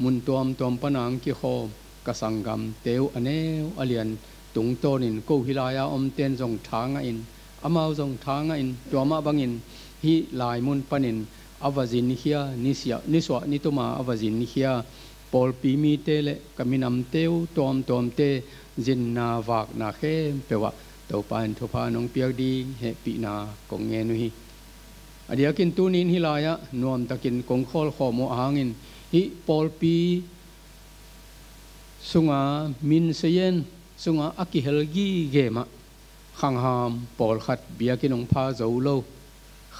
mun tuamtuam pana hong kikhawm ka sanggamte uh a neu a lian tungtawnin, ko hih lai-a omten zong tha ngahin, amau zong tha ngahin, tua mah bangin hih lai mun panin a va zinkhia, nisiah, nisuah nituma a va zinkhia pawlpi mite le ka minamte uh tuamtuamte zinna vakna khempeuh ah Topa in thupha nong piak ding hehpihna kong ngen uh hi. A diakin tunin hih lai-ah nuamtakin kong khawlkhawm uh ahangin, hih pawlpi sunga min seien sunga a kihel gige mah khangham pawlkhat biakinn hong pha zo lo,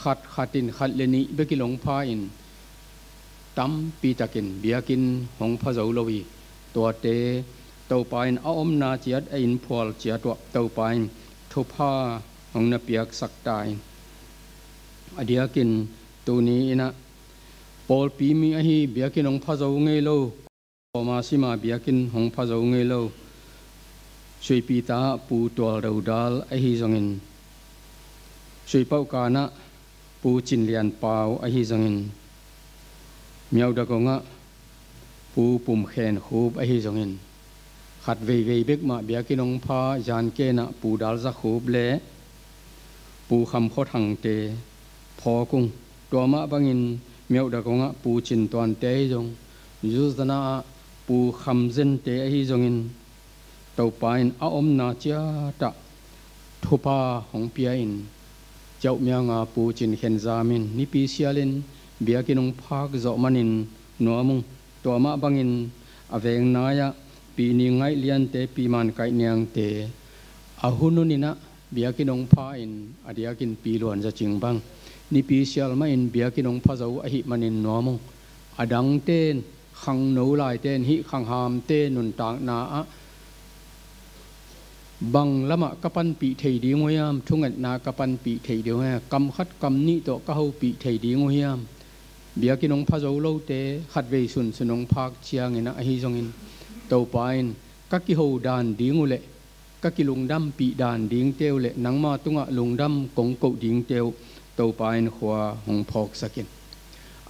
khat khatin khat le nih bekin hong pha in, tampitakin biakinn hong pha zo lo hi. Tuate Topa in a omna ciat, a innphual ciat uah Topa in thupha hong na piaksak ta in. A diakin tuni in ah pawlpi mi ahi biakinn hong pha zo ngei lo, kawma sima biakinn hong pha zo ngei lo, Suipi ta ah Pu Tual Dodal ahi zongin, Suipauh kan ah Pu Cin Lian Pau ahi zongin, Myaudagong ah Pu Pum Khen Khup ahi zongin, khat veivei bek mah biakinn hong pha, Zanken ah Pu Dal Za Khup le Pu Kham Khaw Thangte phawk ung. Tua mah bangin Myaudagong ah Pu Cin Tuante ahi zong, Zuzana ah Pu Kham Zente ahi zongin, Topa in a omna ciat ah thupha hong pia in, Ciauh Miang ah Pu Cin Khen Zam in nipi sialin Biakinn hong phak zawh manin nuam ung. Tua mah bangin a veng nai-ah pi ni ngaih liante, pi man kaih niangte a hun hunin ah biakinn hong pha-in a diakin pi luan zacing bang nipi sial mahin biakinn hong pha zo ahih manin nuam ung. A dangte in, khangno laite in hih khanghamte nuntakna ah bang lamah ka panpih thei ding uh hiam? Thungetna ka panpih thei ding uh hiam? Kam khat kam nih tawh ka hopih thei ding uh hiam? Biakinn hong pha zo lote khatvei sunsun hong phak ciangin ah ahi zongin Topa in ka kiho dan ding uh leh ka kilungdampih dan dingte uh leh nangma tungah lungdam kong koh dingte uh Topa in khua hong phawksak in.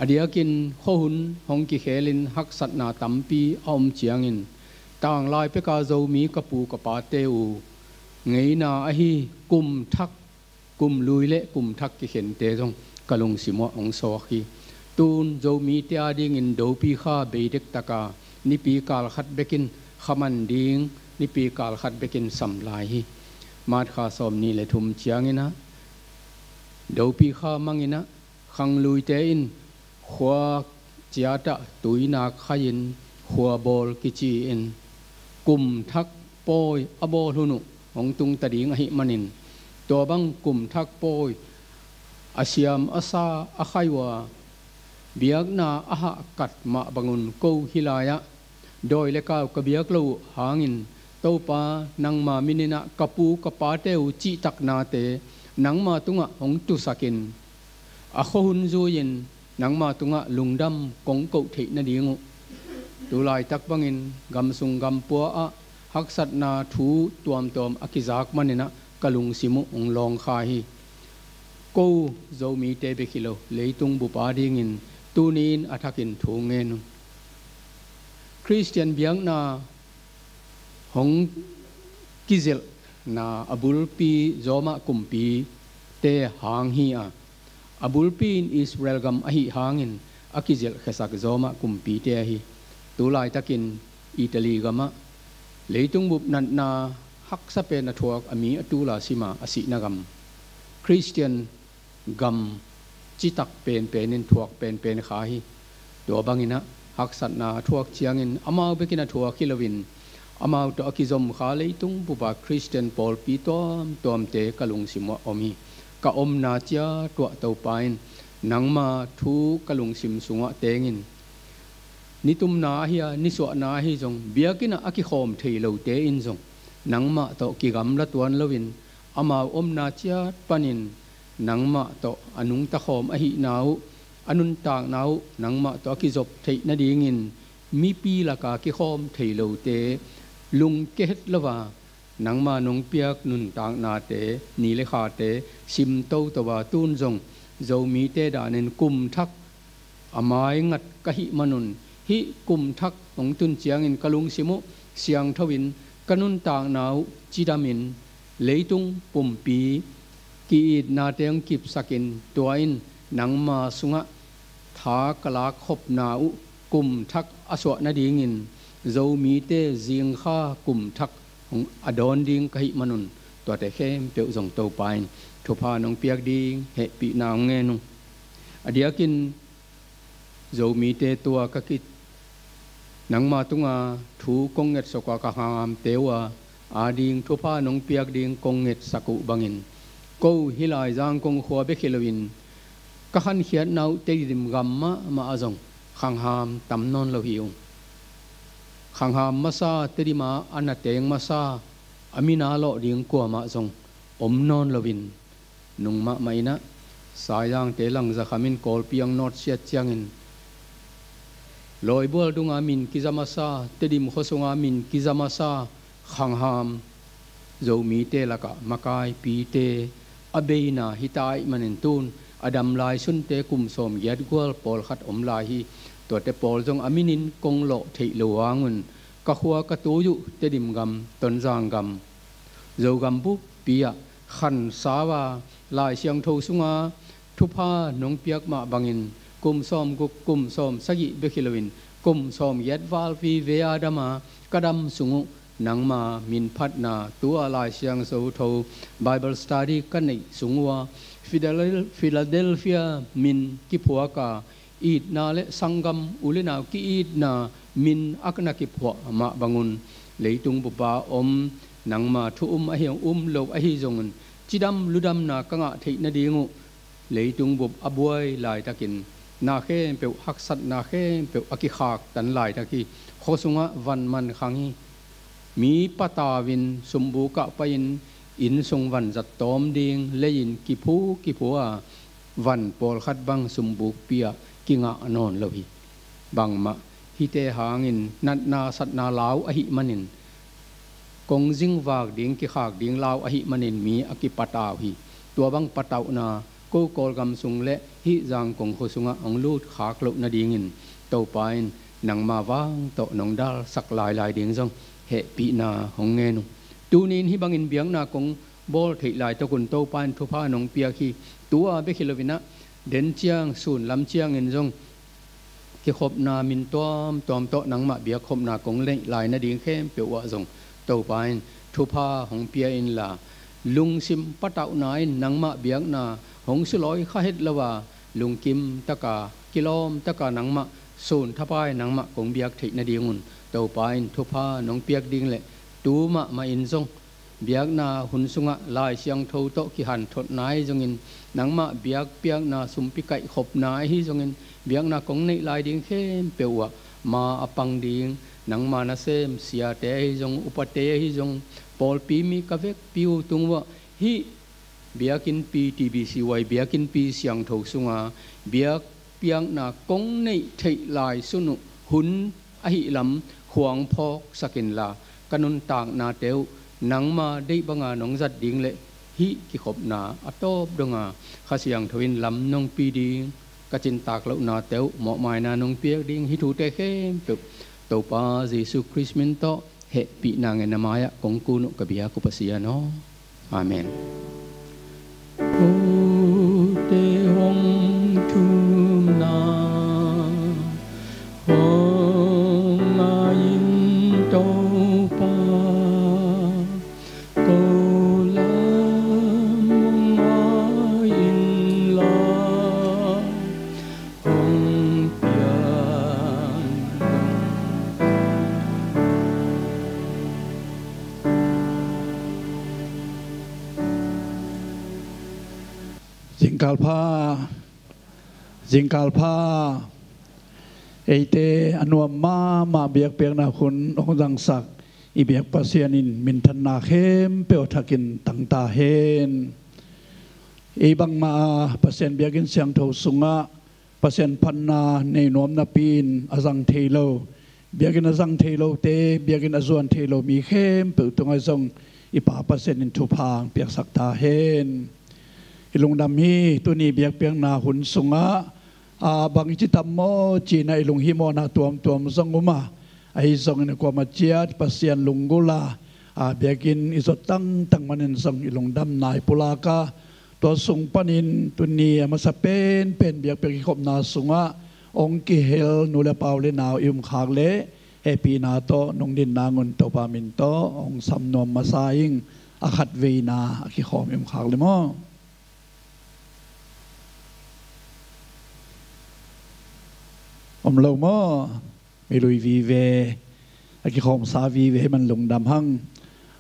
A diakin khuahun hong kikhelin haksatna tampi a om ciangin tanglai peka Zomi ka pu ka pate uh ngeina ahi kum thak, kum lui le kum thak kikhente zong ka lungsim uah hong sawk hi. Tun Zomite adingin dopi kha beidek taka nipi kal khat bekin khaman ding, nipi kal khat bekin sam lai hi. March kha sawmnih le thum ciangin ah dopi kha mangin ah khangluite in khua ciatah tuinak khai-in khuabawl kici-in kum thak pawi a bawl hun uh hong tungta ding ahih manin tua bang kum thak pawi a siam a sa a khai uh a biakna a hahkat mah bangun ko hih lai-ah dawi le kau ka biak lo uh hangin Topa nangma minin ah ka pu ka pate uh cihtaknate nangma tungah hong tusakin a khuahun zui-in nangma tungah lungdam kong koh theih nading uh tu laitak bangin gamsung gampua ah haksatna thu tuamtuam a kizak manin ah ka lungsim uh hong lawngkha hi. Ko Zomite bek hi lo, leitung bup adingin tuni-in a thakin thu ngen uh. Khristian biakna hong kizelhna a bulpi Roma kumpite hang hi a, a bulpi in Israel gam ahih hangin a kizelhkhiasak Roma kumpite ahi. Tu laitakin Italy gamah leitung bup natna haksa pen a thuak a mi a tula sima a sihna gam Khristian gam citak penpen in thuak penpen kha hi. Tua bangin ah haksatna a thuak ciangin amau bekin a thuak hi loin amau tawh a kizom kha leitung bupa Khristian pawlpi tuamtuamte ka lungsim uah om hi. Ka omna ciat uah Topa in nangma thu ka lungsim sungah tengin nitumna ahi a nisuahna ahi zong biakinn ah a kikhawm thei lote in zong nangmah tawh kigamla tuan loin amau omna ciat panin nangmah tawh a nungta khawm ahihna uh, a nuntakna uh nangmah tawh a kizop theih nadingin mipi laka kikhawm thei lote lungke het lo a nangma nong piak nuntaknate ni le khate sim toto a tun zong Zomite danin kum thak a maingat ka hih manun hih kum thak hong tun ciangin ka lungsim uh siangtho-in ka nuntakna uh cidamin leitung pumpi ki-itnate hong kipsakin tua in nangma sungah tha ka lakkhopna uh kum thak a suah nadingin Zomite zingkha kum thak hong a dawn ding ka hih manun tuate khempeuh zong Topa in thupha nong piak ding hehpihna hong ngen uh. A diakin Zomite tua ka ki nangma tunga thu kong ngetsak a ka khangamte uh a ading thupha nong piak ding kong ngetsak uh bangin ko hih lai Zangkong khua bek hi loin ka khankhiatna uh Tedim gam mahmah ah zong khangham tam nawn lo hi ung. Khangham masa Tedim a a na teng masa a min a lawh ding kuamah zong om nawn loin nung mahmah in ah Saizangte langzakham in Kawlpi ang nawt siat ciangin Lawibual dunga min kiza masa, Tedim khuasunga min kiza masa khangham Zomite lakah makaipite a beina hita ahih manin tun a damlai sunte kum sawmgiat gual pawlkhat om lai hi. Tuate pawl zong a minin kong lawh theih lo hangun ka khua ka tui uh Tedim gam, Tonzang gam, Zogam buppi ah khansau a Lai Siangtho sunga thupha nong piak mah bangin kum sawmguk, kum sawmsagih bek hi loin kum sawmgiat val vive a dam a ka dam sung uh nangma min phatna tua Lai Siangtho Bible study ka neih sung uh a Philadel- Philadelphia min kiphuak a, itna le sanggam u le nau ki-itna min a na kiphuah mah bangun, leitung bup a om nangma thu um ahi hong um lo ahi zongin, cidam ludamna ka ngah theih nading uh, leitung bup a buai laitakin na khempeuh, haksatna khempeuh a kikhaktan laitak hi. Khua sungah van man khang hi. Mi patau in sumbuk ah pai-in inn sung vanzat tawm ding, lei-in kiphu kiphu a, van pawlkhat bang sumbukpi ah kingah nawn lo hi. Bangmah hihte hangin natna satna lau ahih manin, kong zingvak ding, kikhak ding lau ahih manin mi a kipatau hi. Tua bang patauhna ko Kawlgam sung le hih Zangkong khua sungah hong lut khak loh nadingin Topa in nangma vang tawh nong dalsak lailai ding zong hehpihna hong ngen uh. Tuni in hih bangin biakna kong bawl theih laitakun Topa in thupha nong piak hi. Tu-a bek hi loinah, den ciang, sun lam ciangin zong kikhopna min tuamtuam tawh nangmah biakkhopna kong neih lai nading khempeuh uh ah zong Topa in thupha hong pia inla, lungsim patauhna in nangmah biakna hong sulawi kha het lo a, lungkim taka, kilawm taka nangmah sun thapai nangmah kong biak theih nadingun Topa in thupha nong piak ding le tu mahmah in zong biakna hun sungah Lai Siangtho tawh kihanthotna ahi zongin, nangmah biakpiakna sumpi kaihkhopna ahi zongin, biakna kong neih lai ding khempeuh uh ah ma a pang ding, nangma nasem siate ahi zong, upate ahi zong, pawlpi mi ka vekpi uh tung uh ah hih biakinnpi, T B C Y biakinnpi siangtho sunga biakpiakna kong neih theih lai sun uh hun ahih lam khuang phawksak inla, ka nuntaknate uh nangma deih banga nong zat ding le hih kikhopna a tawp donga Kha Siangtho in lam nong pi ding, ka cintak lohnate uh mawhmaina nong piak ding, hih thute khempeuh Topa Jesu Khrist min tawh hehpihna ngen na mai-ah kong kun uh ka biak uh Pasian aw. Amen. Kote hong thumna hong ngai in Topa, ko lam hong ngai inla, hong pian dong. Zingkal pha, zingkal pha. Eite a nuam mahmah biakpiakna hun hong zangsak i biak Pasian in minthanna khempeuh a thakin tang ta hen. Ei bangmah a Pasian biakinn siangtho sungah Pasian phatna nei nuam napi-in a zang thei lo, biakinn a zang thei lote, biakinn a zuan thei lo mi khempeuh tungah zong i Pa Pasian in thupha hong piaksak ta hen. I lungdam hi. Tuni biakpiakna hun sungah, a, bang i ci tam maw ci-inah i lunghimawhna tuamtuam zong um a, ahi zongin a kuamah ciat Pasian lunggulh a, a, biakinn i zot tangtang manin zong i lungdamna i pulak a, tua sung panin tuni a masa penpen biakpiak kikhopna sungah hong kihel nu le pa u le nau i um khak leh hehpihna tawh nong din nangun Topa min tawh hong sam nuam masa ing. A khatveina a kikhawm i um khak leh maw? Om lo maw? Mi lui vive, a kikhawmsa vive hi man lungdam hang.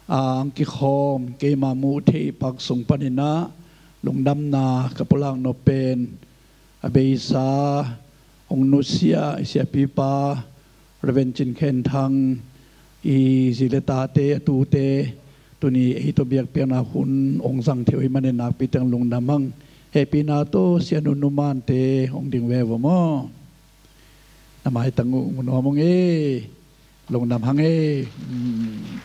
A, ang kikhawm keima muh theih pak sung paninah lungdamna ka pulak nop pen a beisa hong nusia i siapipa Reverend Cin Khen Thang, i zi le tate, a tute, tuni ei tawh biakpiakna hun hong zang thei uh hi manin nakpi teng lungdam hang. Hehpihna tawh Sia Nu Nu Mante hong ding ve vo maw? Na maitang uh mu nuam ung e. Lungdam hang e. Hmm.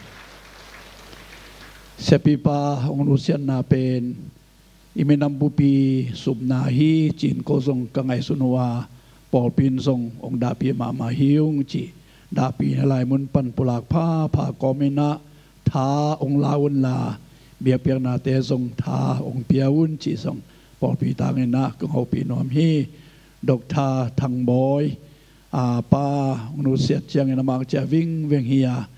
Siapipa hong nusiatna pen i minam bupi supna hi ci-in ko zong ka ngaihsun uh a, pawlpi in zong hong dahpih mahmah hi ung ci. Dahpihna lai mun pan pulak phapha kawm inah tha hong la unla, biakpiaknate zong tha hong pia un cih zong pawlpi tang inah kong hopih nuam hi. Doctor Thang Bawi, a, pa hong nusiat ciangin amah ciah vingveng hi a,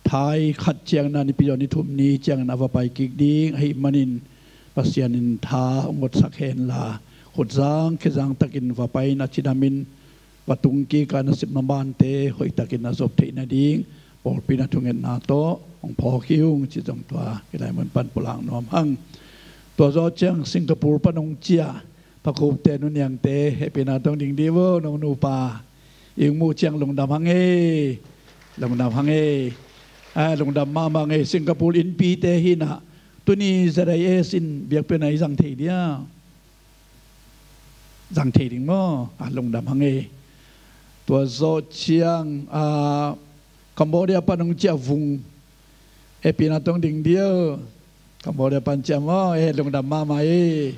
thai khat ciangin a, Nipi Zaw ni thum ni ciangin a va pai kik ding ahih manin Pasian in tha hong ngotsak henla, khut zang khe zang takin va pai in a cidamin va tung kik a, nasepna bante hoihtakin a zop theih nading pawlpi in a thungetna tawh hong phawk hi ung ci zong tua hih lai mun pan pulak nuam hang. Tua zawh ciang Singapore pan hong ciah Pakupte, Nu Niangte, hehpihna tawh ding dih vo, nong nupa. Ih muh ciang lungdam hang e. Lungdam hang e. A, lungdam mahmah hang e. Singapore innpite hi in ah, tuni Z I S in biakpiakna i zang thei dia? Zang thei ding maw? A, lungdam hang e. Tua zawh ciang, a, Cambodia pan hong ciah Vung, hehpihna tawh ding dih vo. Cambodia pan ciah maw, e, lungdam mahmah e.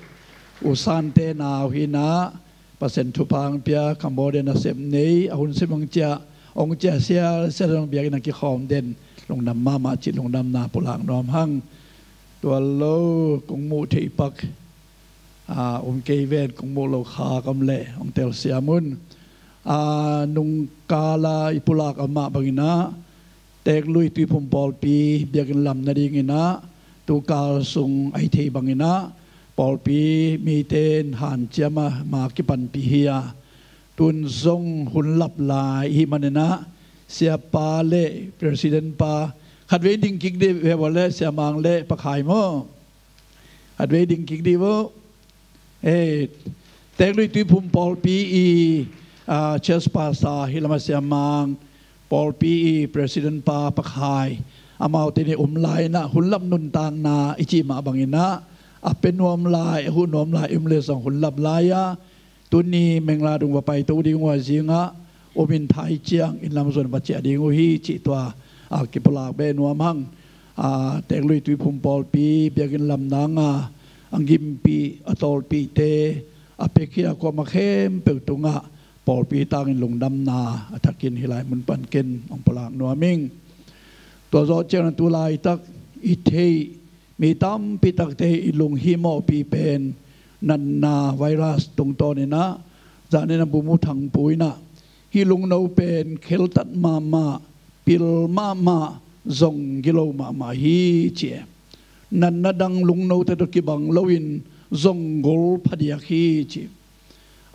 U Sante nau hi in ah, Pasian thupha hong pia, Cambodia nasep nei, a hun sim hong ciah, hong ciah sialsial zong biakinn ah kikhawm den, lungdam mahmah cih lungdamna pulak nuam hang. Tua lo kong muh theih pak, a, um kei ven, kong muh lo kha kam leh hong telsiam un. A, nungkal a i pulak a mah bangin ah, Teeklui Tuiphum pawlpi biakinn lam nadingin ah, tukal sung a i thei bangin ah, pawlpi mite in hanciam a ma kipanpih hi a, tun zong hun lap lai i hih manin ah, siapa le president pa, khatvei ding kik dih ve vo le, Sia Mang le Pa Khai maw? Khatvei ding kik dih vo. E, Teeklui Tuiphum pawlpi i, a, church pastor hi lam a Sia Mang, pawlpi i president pa Pa Khai, amaute in i um lai in ah, hun lap nuntakna i cih mah bangin ah, a pia nuam lai, a huh nuam lai i um leh zong hun lap lai a, tuni Mengla dung va paito ding uh a, zingah um in thai ciang inn lam zuan va ciah ding uh hi cih tua, a, kipulak beh nuam hang. A, Teeklui Tuiphum pawlpi biakinn lam nang a, a gimpih a tawlpihte a pia khia kuamah khempeuh tungah pawlpi tangin lungdamna a thakin hih lai mun pan ken hong pulak nuam ing. Tua zawh ciangin tu laitak i theih mi tampi takte i lunghimawhpih pen natna virus tungtawn in ah, zan in ah Bumu Thangpu in ah, hih lungno pen kheltat mahmah, pil mahmah, zong gilo mahmah hi ci e. Natna dang lungnote tawh kibang loin zong gol phadiak hi ci.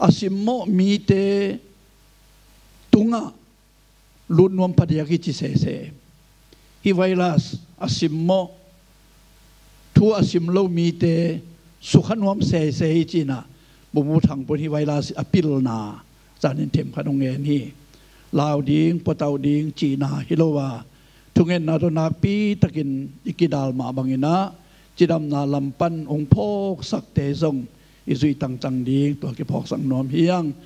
A simmawh mite tungah lut nuam phadiak hi ci sese. Hih virus a simmawh, thu a sim lo mite sukha nuam sese hi ci in ah, Bumu Thangpu in hih virus a pilna zan in themkhat hong ngen hi. Lau ding, puatauh ding cihna hi lo a, thungetna tawh nakpi takin i kidal mah bangin ah, cidamna lam pan hong phawksakte zong i zuih tangtang ding tua kiphawksak nuam hi hang.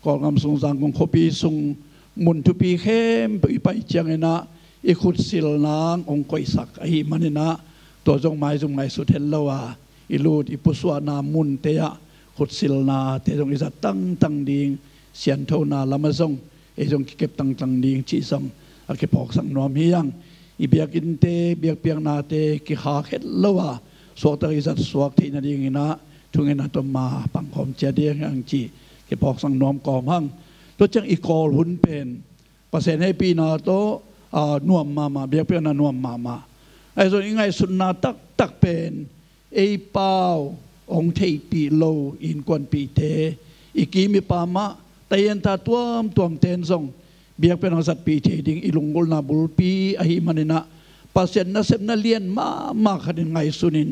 Kawlgam sung Zangkong khuapi sung mun thupi khempeuh i pai ciangin ah, i khutsilna hong koihsak ahih manin ah, tua zong maizum ngaihsut het lo a, i lut i pusuahna munte ah khutsilnate zong i zat tangtang ding, sianthona lam ah zong ei zong kikep tangtang ding cih zong a kiphawksak nuam hi hang. I biakinnte, biakpiaknate kikhak het lo a, suaktak i zat suak theih nadingin ah, thungetna tawh ma pangkhawm ciat ding hi hang cih kiphawksak nuam kawm hang. Tua ciang i Kawl hun pen Pasian hehpihna tawh, a, nuam mahmah, biakpiakna nuam mahmah. Ahi zong i ngaihsutna taktak pen ei pau hong theihpih lo innkuanpihte, i kim i pam ah tahian ta tuamtuamte in zong biakpiakna zatpih thei ding i lunggulhna bulpi ahih manin ah, Pasian nasepna lian mahmah khat in ngaihsun in,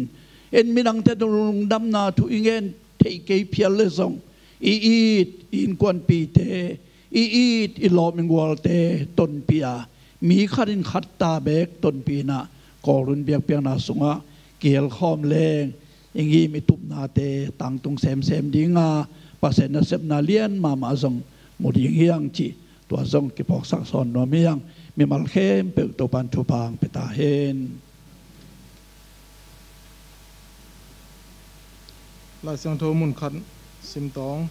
en midangte tawh lungdamna thu i ngen theih kei phial leh zong, i it i innkuanpihte, i it i lawm i gualte tonpih a, mi khat in khat ta beek tonpih in ah, Kawl hun biakpiakna sungah kihelkhawm leng i ngim i tupnate tangtung semsem ding a, Pasian nasepna lian mahmah zong mu ding hi hang cih tua zong kiphawksak sawn nuam hi hang. Mimal khempeuh Topa'n thupha hong pia ta hen. Lai Siangtho mun khat sim tawng.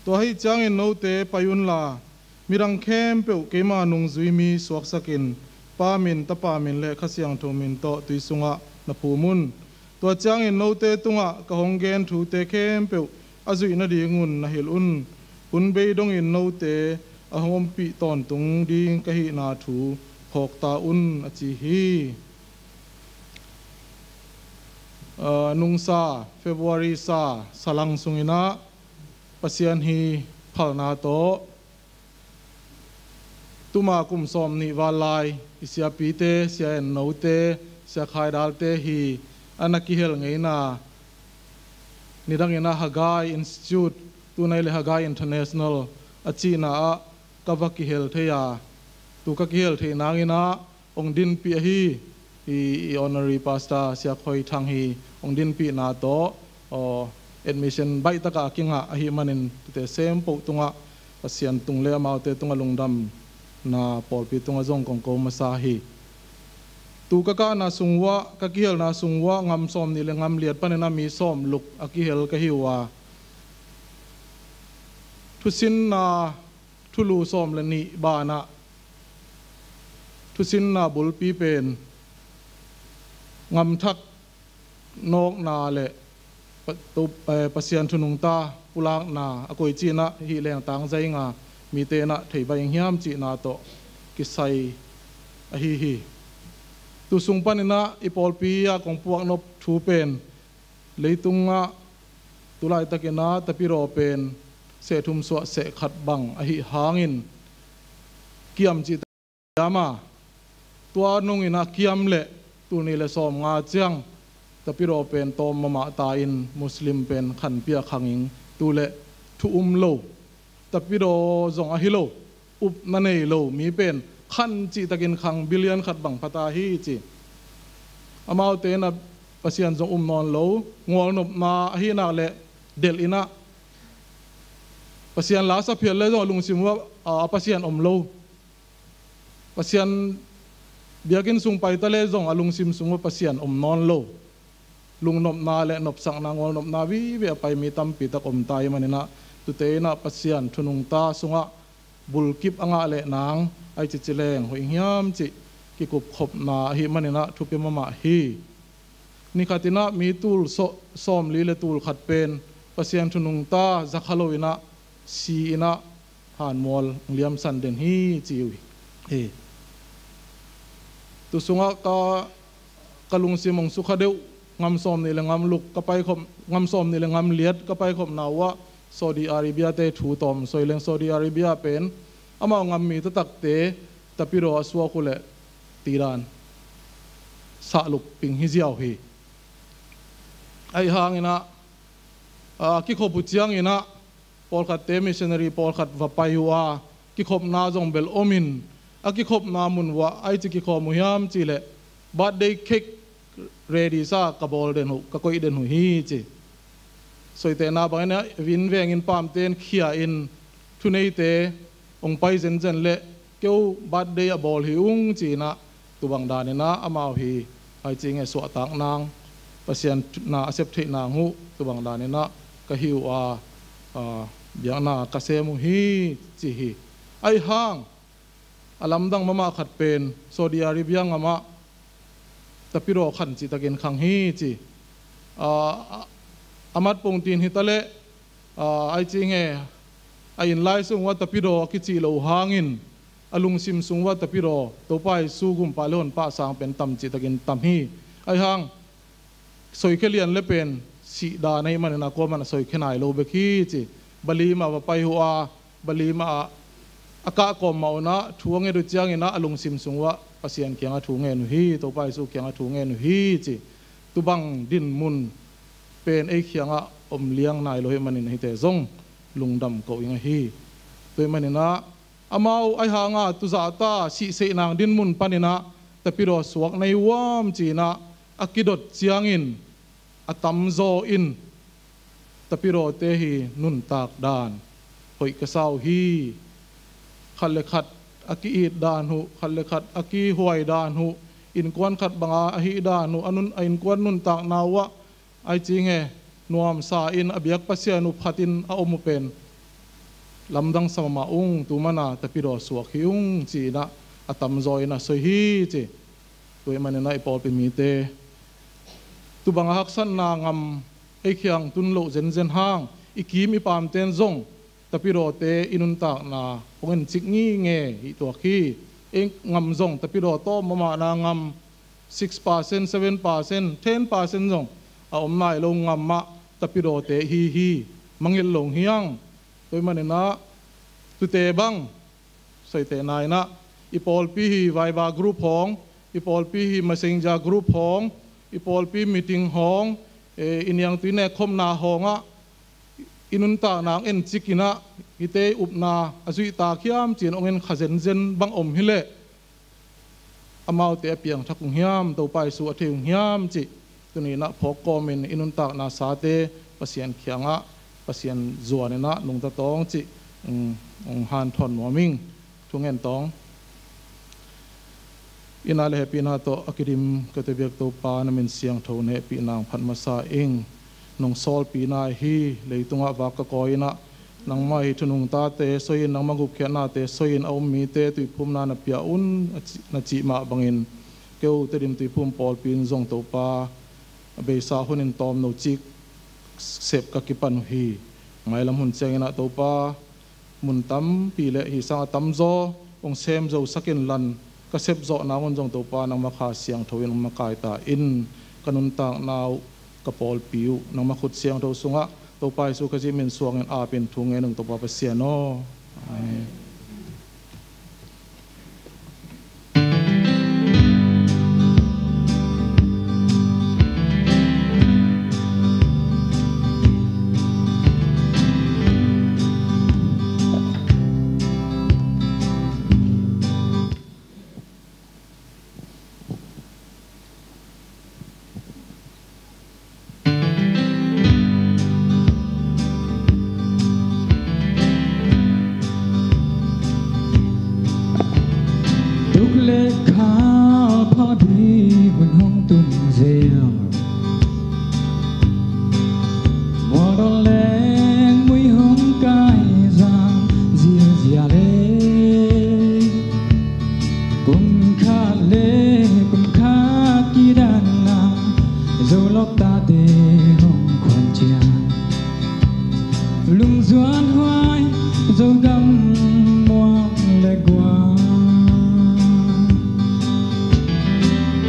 Tua ahih ciangin note pai unla, midang khempeuh keima nungzui mi suaksakin, Pa min, Tapa min le Kha Siangtho min tawh tui sungah na phum un. Tua ciangin note tungah ka hong gen thute khempeuh a zuih nadingun na hilh un. Hun bei dongin note a hong ompih tawntung ding ka hihna thu phawk ta un, a ci hi. Aa, nungsa February sa salang sunginah Pasian hi phalna tawh tuma kum sawmnih val lai i siapite, sia ennote, sia khaidalte hi a na kihel ngeina nidanginah Haggai Institute, tunai le Haggai International a cihna ah ka va kihel thei a, tu ka kihel theih nanginah hong dinpih ahi i, i honorary pastor Sia Khoi Thang hi hong dinpihna tawh, aw, admission baih takah a kingah ahi manin tute sempoh tungah Pasian tung le amaute tungah lungdamna pawlpi tungah zong kong ko masa hi. Tu ka kahna sung uah, ka kihelna sung uah ngam sawmnih le ngam liat paninah mi sawmluk a kihel ka hi uh a, thusinna thulu sawm le nih banah thusinna bulpi pen ngamthak nawkna le Pa-, to-, eh, Pasian thunungta pulakna a koi cinah hih lengtang zainga mite inah thei baih hiam cihna tawh kisai ahi hi. Tu sung paninah i pawlpi ah kong puaknop thu pen leitungah tulaitakinah tapidaw pen seh thum suah seh khat bang ahi hangin kiam cih kiam a, tua nunginah kiam leh tulnih le sawmnga ciang tapidaw pen tawm mahmah ta in Muslim pen khanpia khanging tu le thu um lo, tapidaw zong ahi lo, upna nei lo mi pen khan cihtakin khang billion khat bang phata hi ci. Amaute inah Pasian zong um nawn lo, ngualnopna ahi nak le delh inah Pasian la sa phial le zong a lungsim uah a Pasian om lo. Pasian biakinn sung paita le zong a lungsim sung uah Pasian om nawn lo. Lungnopna le nopsakna, ngualnopna vive a pai mi tampi tak om ta hi maninah tute inah Pasian thunungta sungah bulkip a ngah leh nang ai cici leng hoih hiam cih kikupkhopna ahi maninah thupi mahmah hi. Nikhatinah mi tul sawmli le tul khat pen Pasian thunungta zakha loinah si inah hanmual liamsan den hi ci uh hi. Tu sungah ka, ka lungsim hong sukha deuh, ngam sawmnih le ngam luk ka paikhop, ngam sawmnih le ngam liat ka paikhopna uah Saudi Arabia te thu tawm soi leng Saudi Arabia pen amau ngam mi taktakte tapidaw a suak uh leh tidan sahlup ping hi ziau hi. Ahi hanginah a kikhop uh cianginah pawlkhatte missionary pawlkhat va pai uh a, kikhopna zong bel omin a kikhopna mun uah ai ci kikhawm uh hiam cihleh birthday cake ready sa ka bawl den uh, ka koih den uh hi ci. Soitehna bangin a inn vengin pamte in khia in thuneite hong pai zenzen leh keu birthday a bawl hi ung cinah tubang daninah amau hi ai ci nge suahtak nang Pasian na a sep theih nang uh tubang daninah ka hi uh a, a, biakna ka sem uh hi ci hi. Ahi hang a lamdang mahmah khat pen Saudi Arabia ngamah tapidaw khan cihtakin khang hi ci. A, a, a mat pongtin hi taleh, a, ai ci nge a inn lai sung uah tapidaw a kicih lo hangin a lungsim sung uah tapidaw Topa Jesu gumpa le honpa sang pen tam cihtakin tam hi. Ahi hang soikhia lian le pen sihdan ahi maninah kuaman a soikhia nai lo bek hi ci. Bali mah va pai uh a, Bali mah ah a kah kawm mah unah thu a nget uh cianginah a lungsim sung uah Pasian kiangah thu ngen uh hi, Topa Jesu kiangah thu ngen uh hi ci. Tubang dinmun pen ei kiangah om liang nai lo hi manin hite zong lungdam ko ing ahi. Tua hi maninah amau ahi hanga tuzahta sihseih nang dinmun paninah tapidaw suak na hi uam cinah a kidot ciangin a tamzaw in tapidawte hi nuntak dan hoih ka sa uh hi. Khat le khat a ki-it dan uh, khat le khat a kihuai dan uh, innkuan khat banga a hih dan uh, a nun, a innkuan nuntakna uah ai ci nge nuamsa in a biak Pasian uh phatin a om uh pen lamdang sa mahmah ung, tu mana tapidaw suak hi ung ci-inah a tamzaw in a soi hi ci. Tua hi maninah i pawlpi mite tubang a haksatna ngam ei kiang tun loh zenzen hang i kim i pamten zong tapidawte i nuntakna hong encik ngingei hih tuak hi. Ei ngam zong tapidaw tawm mahmahna ngam six percent, seven percent, ten percent zong a om nai lo ngam ah tapidaw te hi hi, mangngilh lo hiang. Tua ahih manin ah tute bang, soite nai in ah, i pawlpi hi Viber group hawng, i pawlpi hi Messenger group hawng, i pawlpi meeting hawng, eh, i niangtui nekkhopna hawng ah i nuntakna hong encik in ah, hihte i upna a zuih tak hiam ci-in hong en kha zenzen bang om hi leh, amaute a piangthak ung hiam, Topa Jesu a thei ung hiam cih tuni in ah phawk kawmin i nuntakna sate Pasian kiangah, Pasian zuan in ah nungta tawng cih, um, hong hanthawn nuam ing. Thungen tawng. Inn ah le hehpihna tawh a kidim ka tua biak Topa, na min siangtho na hehpihna hong phat masa ing. Nong sawlpihna hi, leitungah vak ka kawi in ah, nangmah i thu nungtate soi in, nangmah gupkhiatnate soi in, a um mite tuiphumna na pia un, a ci-, na cih mah bangin, keu Tedim Tuiphum pawlpi in zong Topa, a beisa hun in tawmno cik sep ka kipan uh hi. Mailam hun ciangin ah Topa, mun tampi le hih sang a tamzaw hong sem zo sak in lan, ka sepzawhna mun zong Topa nangmah Kha Siangtho in hong makaih ta in, ka nuntakna uh, ka pawlpi uh nangmah khut siangtho sungah Topa Jesu Khazih min suangin apin thu ngen ung, Topa Pasian aw. Amen. Tuk le khal pha ding hun hong tung zel, mual dawn leng mui hong kai zang ziazia le, kum khat le kum khat kidan a, Zolawk tate hong khuan ciang, lungzuan huai Zogam muang le guang,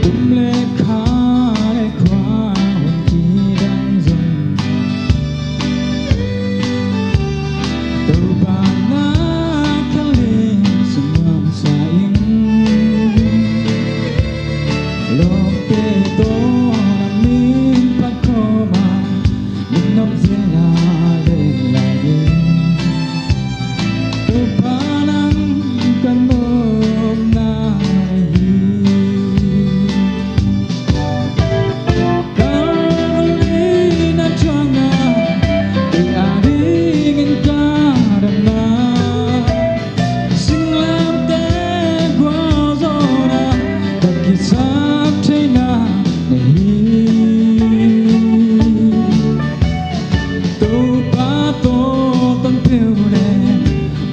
kum le kha le khua hun kidang zong, Topa na khaling sung nuamsa in, lawmte tawh na min phat khawm a, min nop zel a leh lai in, Topa nang ka nopna hi. Kalvari na thuakna, kei adingin ka damna, singlamteh gualzawhna, ka kisap theihna na hi. Topa tawh ton peuh le,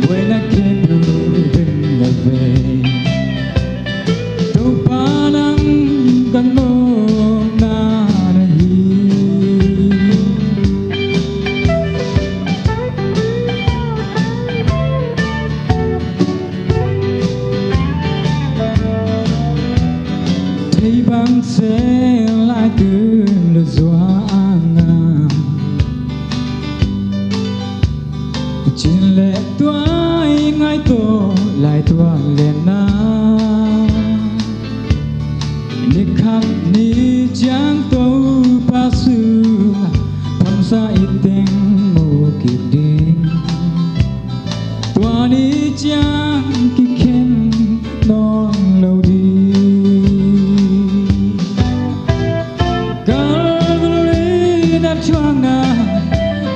buaina khempeuh veng na vei, Topa nang ka nopna na hi. Thei bang sel lai tun lua zua a ngam, cin le tuai ngai tawh lai tuan lian na, ni khat ni ciang Topa sungah thamsa i teng mu kik ding. Tua ni ciang kikhen nawn lo ding. Kalvari na thuakna,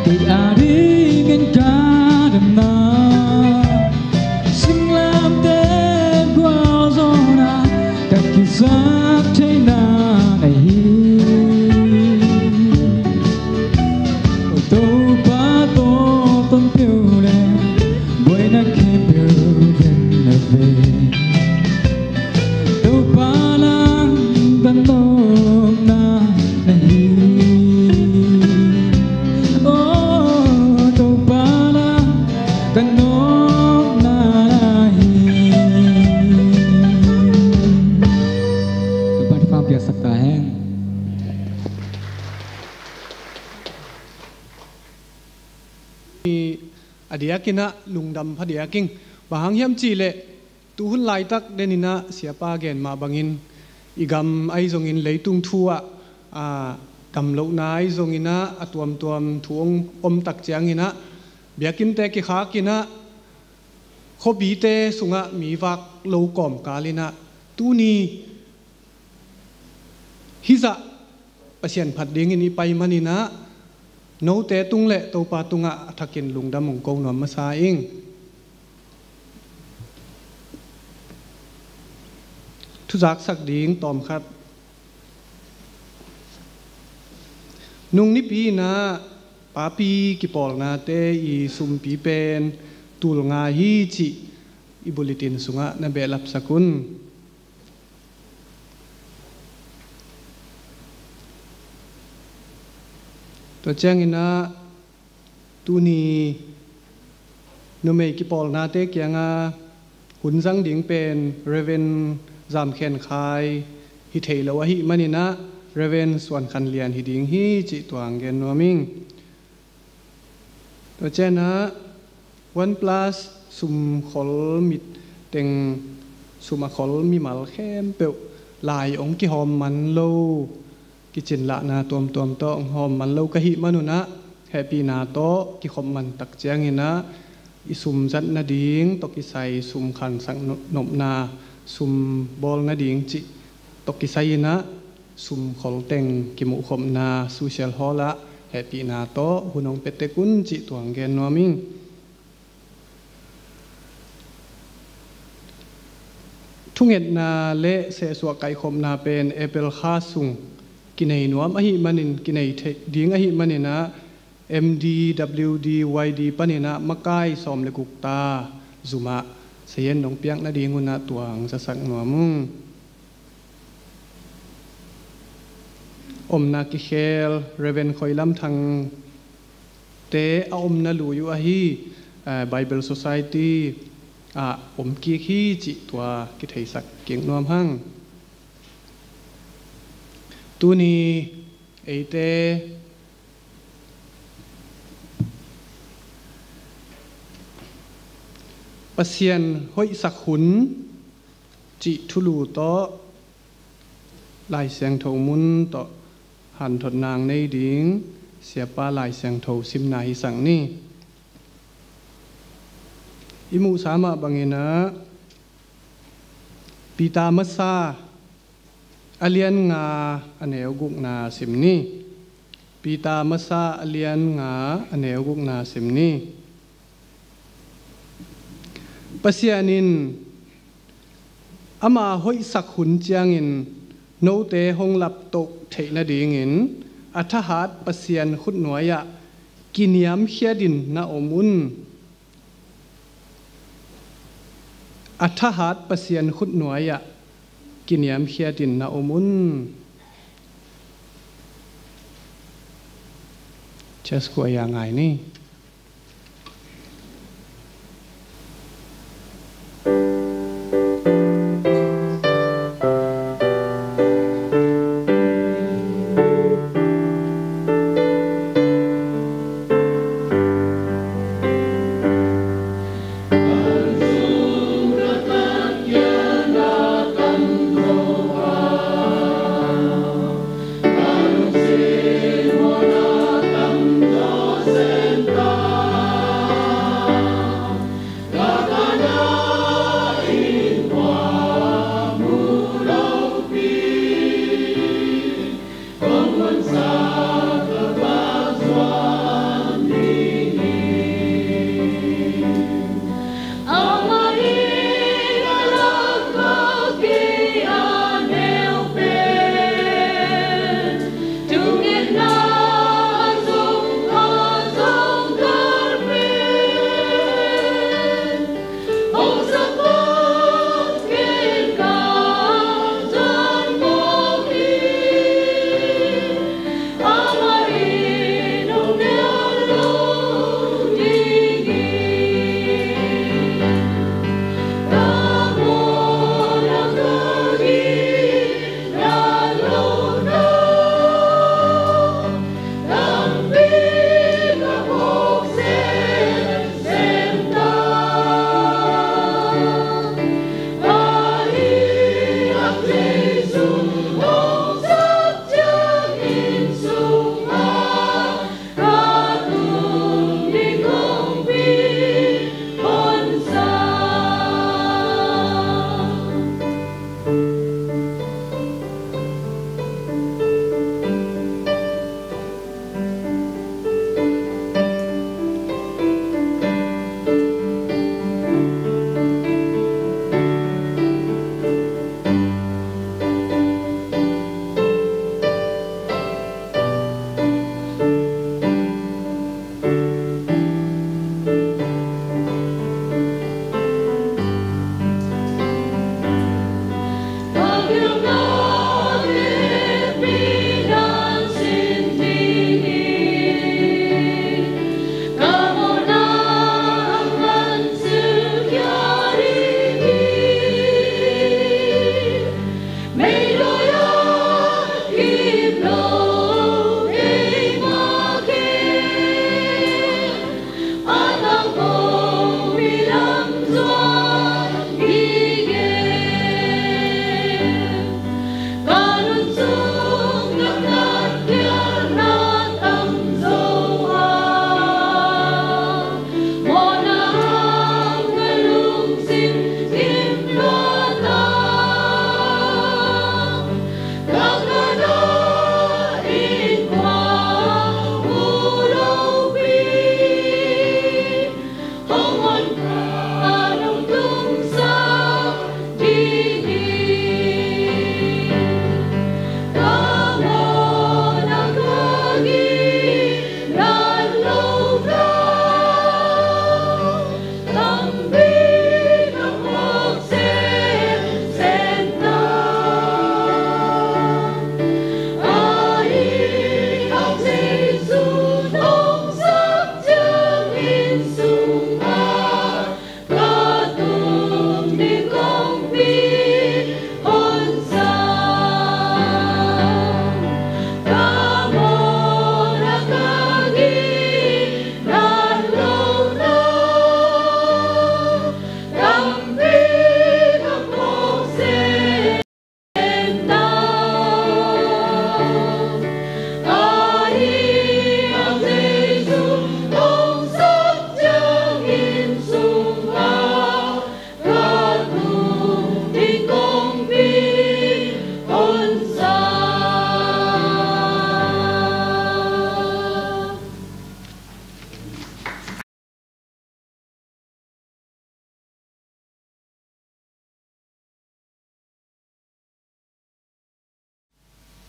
kei adingin ka damna, singlamteh a diakin ah lungdam phadiak ing. Bang hang hiam cih leh tu hun laitak denin ah siapa gen mah bangin i gam ahi zongin leitung thu ah, aa, damlohna ahi zongin ah a tuamtuam thu hong om tak ciangin ah biakinnte kikhakin ah khuapite sungah mi vak lo kawmkal in ah tuni hih zah Pasian phat dingin i pai manin ah note tung le Topa tungah a thakin lungdam hong ko nuam masa ing. Thuzaksak ding tawmkhat. Nung nipi in ah papi kipawlnate i sumpi pen tul nga hi cih i bulletin sungah na behlapsak un. Tua ciangin ah tuni numei kipawlnate kiangah hun zang ding pen Reverend Zam Khen Khai hi thei lo ahih manin ah Reverend Suan Khan Lian hi ding hi cih tua hong gen nuam ing. Tua ciangin ah one plus sum khol mit teng sum a khol mimal khempeuh lai hong kihawm man lo, kicinlahna tuamtuam tawh hong hawm man lo ka hih manun ah hehpihna tawh kikhop man tak ciangin ah i sum zat nading tawh kisai, sum khansak no-, nopna, sum bawl nading cih tawh kisai in ah sum khol teng kimuhkhopna social hall ah hehpihna tawh hun hong pia tek un cih tua hong gen nuam ing. Thungetna le sehsuah kaihkhopna pen April kha sung kinei nuam ahih manin, kinei thei ding ahih manin ah M D, W D, Y D panin ah makai sawm le guk ta zum ah sayen nong piak nadingun ah tua hong zasak nuam ung. Omna kikhel Reverend Khoi Lam Thang te a omna lui uh ahi, eh, Bible Society ah om kik hi cih tua kitheisak kik nuam hang. Tuni eite Pasian hoihsak hun cih thulu tawh Lai Siangtho mun tawh hanthotna nei ding siapa Lai Siangtho simna hi sak ni. I muhsa mah bangin ah Peter masa a lian nga a neu gukna sim ni. Peter masa a lian nga a neu gukna sim ni. Pasian in ama hoihsak hun ciangin note hong laptoh theih nadingin a thahat Pasian khutnuai-ah kiniamkhiatin na om un. A thahat Pasian khutnuai-ah kiniamkhiatin na om un. Church choir ngai ni.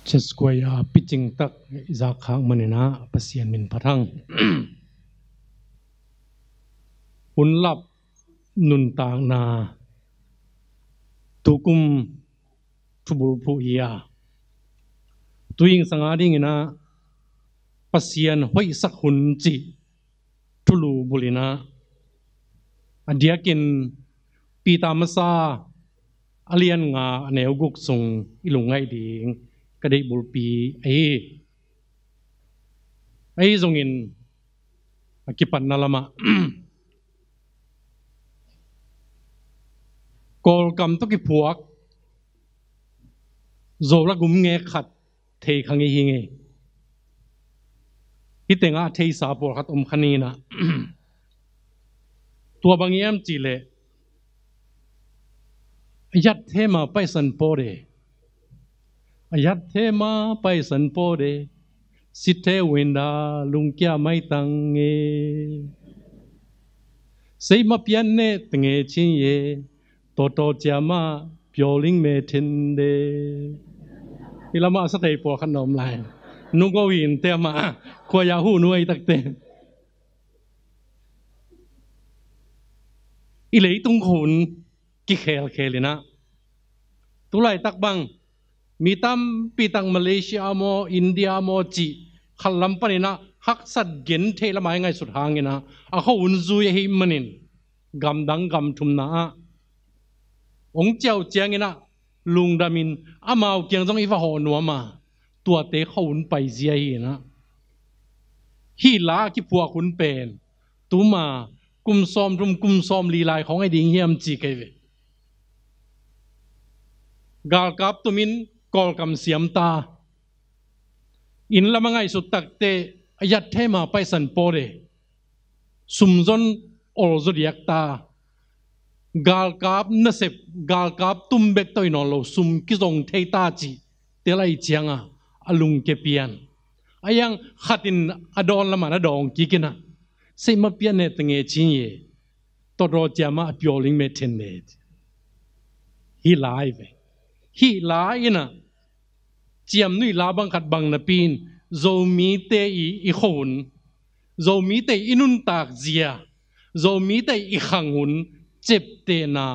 Church Choir picing tak i zak khak manin ah Pasian min phat hang. Hun lap nuntakna tukum thubulphuh hi a, tu zingsang a dingin ah Pasian hoihsak hun cih thulu bulh in ah, a diakin Peter masa a lian nga a neu guk sung i lungngaih ding ka deih bulpi ahi. Ahi zongin a kipatna lamah Kawlkam tawh kiphuak Zo la gum ngek khat thei kha ngei hi ngei. Hih tengah a theisa pawlkhat om kha ni in ah, tua bang hiam cih leh, a yat thema paisan pawde, a yat thema paisan pawde, sithe winda lungkia maitang e, seima pian ne tenge chin ye, toto ciama pioling me thende. I lamah sa thei pawlkhat na om lai. Nu go in te amah khuaya hu nuai takte. I leitung khun kikhelkhel in ah, tulaitak bang mi tampi tak Malaysia maw, India maw cih khat lam panin ah haksat gentheih lamah i ngaihsut hangin ah, a khuahun zui ahih manin gamdang gam thumna ah hong ciah uh ciangin ah lungdamin amau kiang zong i va hawh nuam a, tuate khuahun paizia hi in ah, hih la a kiphuak hun pen tuma kum sawmthum kum sawmli lai khawng ahi ding hiam ci kei ve. Galkap tumin Kawlkam siam ta. Inn lam a ngaihsut takte a yat thema paisan pawde, sumzon olzo diak ta. Galkap nasep, galkap tum bek tawh hi nawn lo, sum kizong thei ta cih tel ahih cianga a lungke pian. A hiang khatin a dawn lamah na dawng kik in ah, seima pian ne tenge chin ye, toto ciama a pioling me thende. Hih lai ve. Hih lai in ah ciamnuih la bang khat bang napi in Zomite i, i khuahun, Zomite i nuntak zia, Zomite i khang hun ceptehna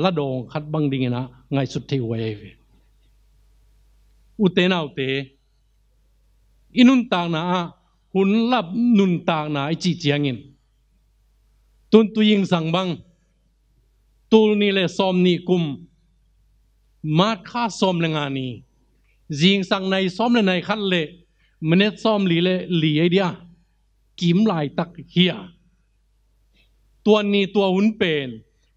la dawng khat bang dingin ah ngaihsut theih huai ahi ve. Ute naute, i nuntakna ah hun lap nuntakna i cih ciangin, tun tu zingsang bang, tul nih le sawmnih kum, March kha sawm le nga ni, zingsang nai sawm le nai khat le minute sawmli le li ei dia, kim laitak hi a. Tua ni tua hun pen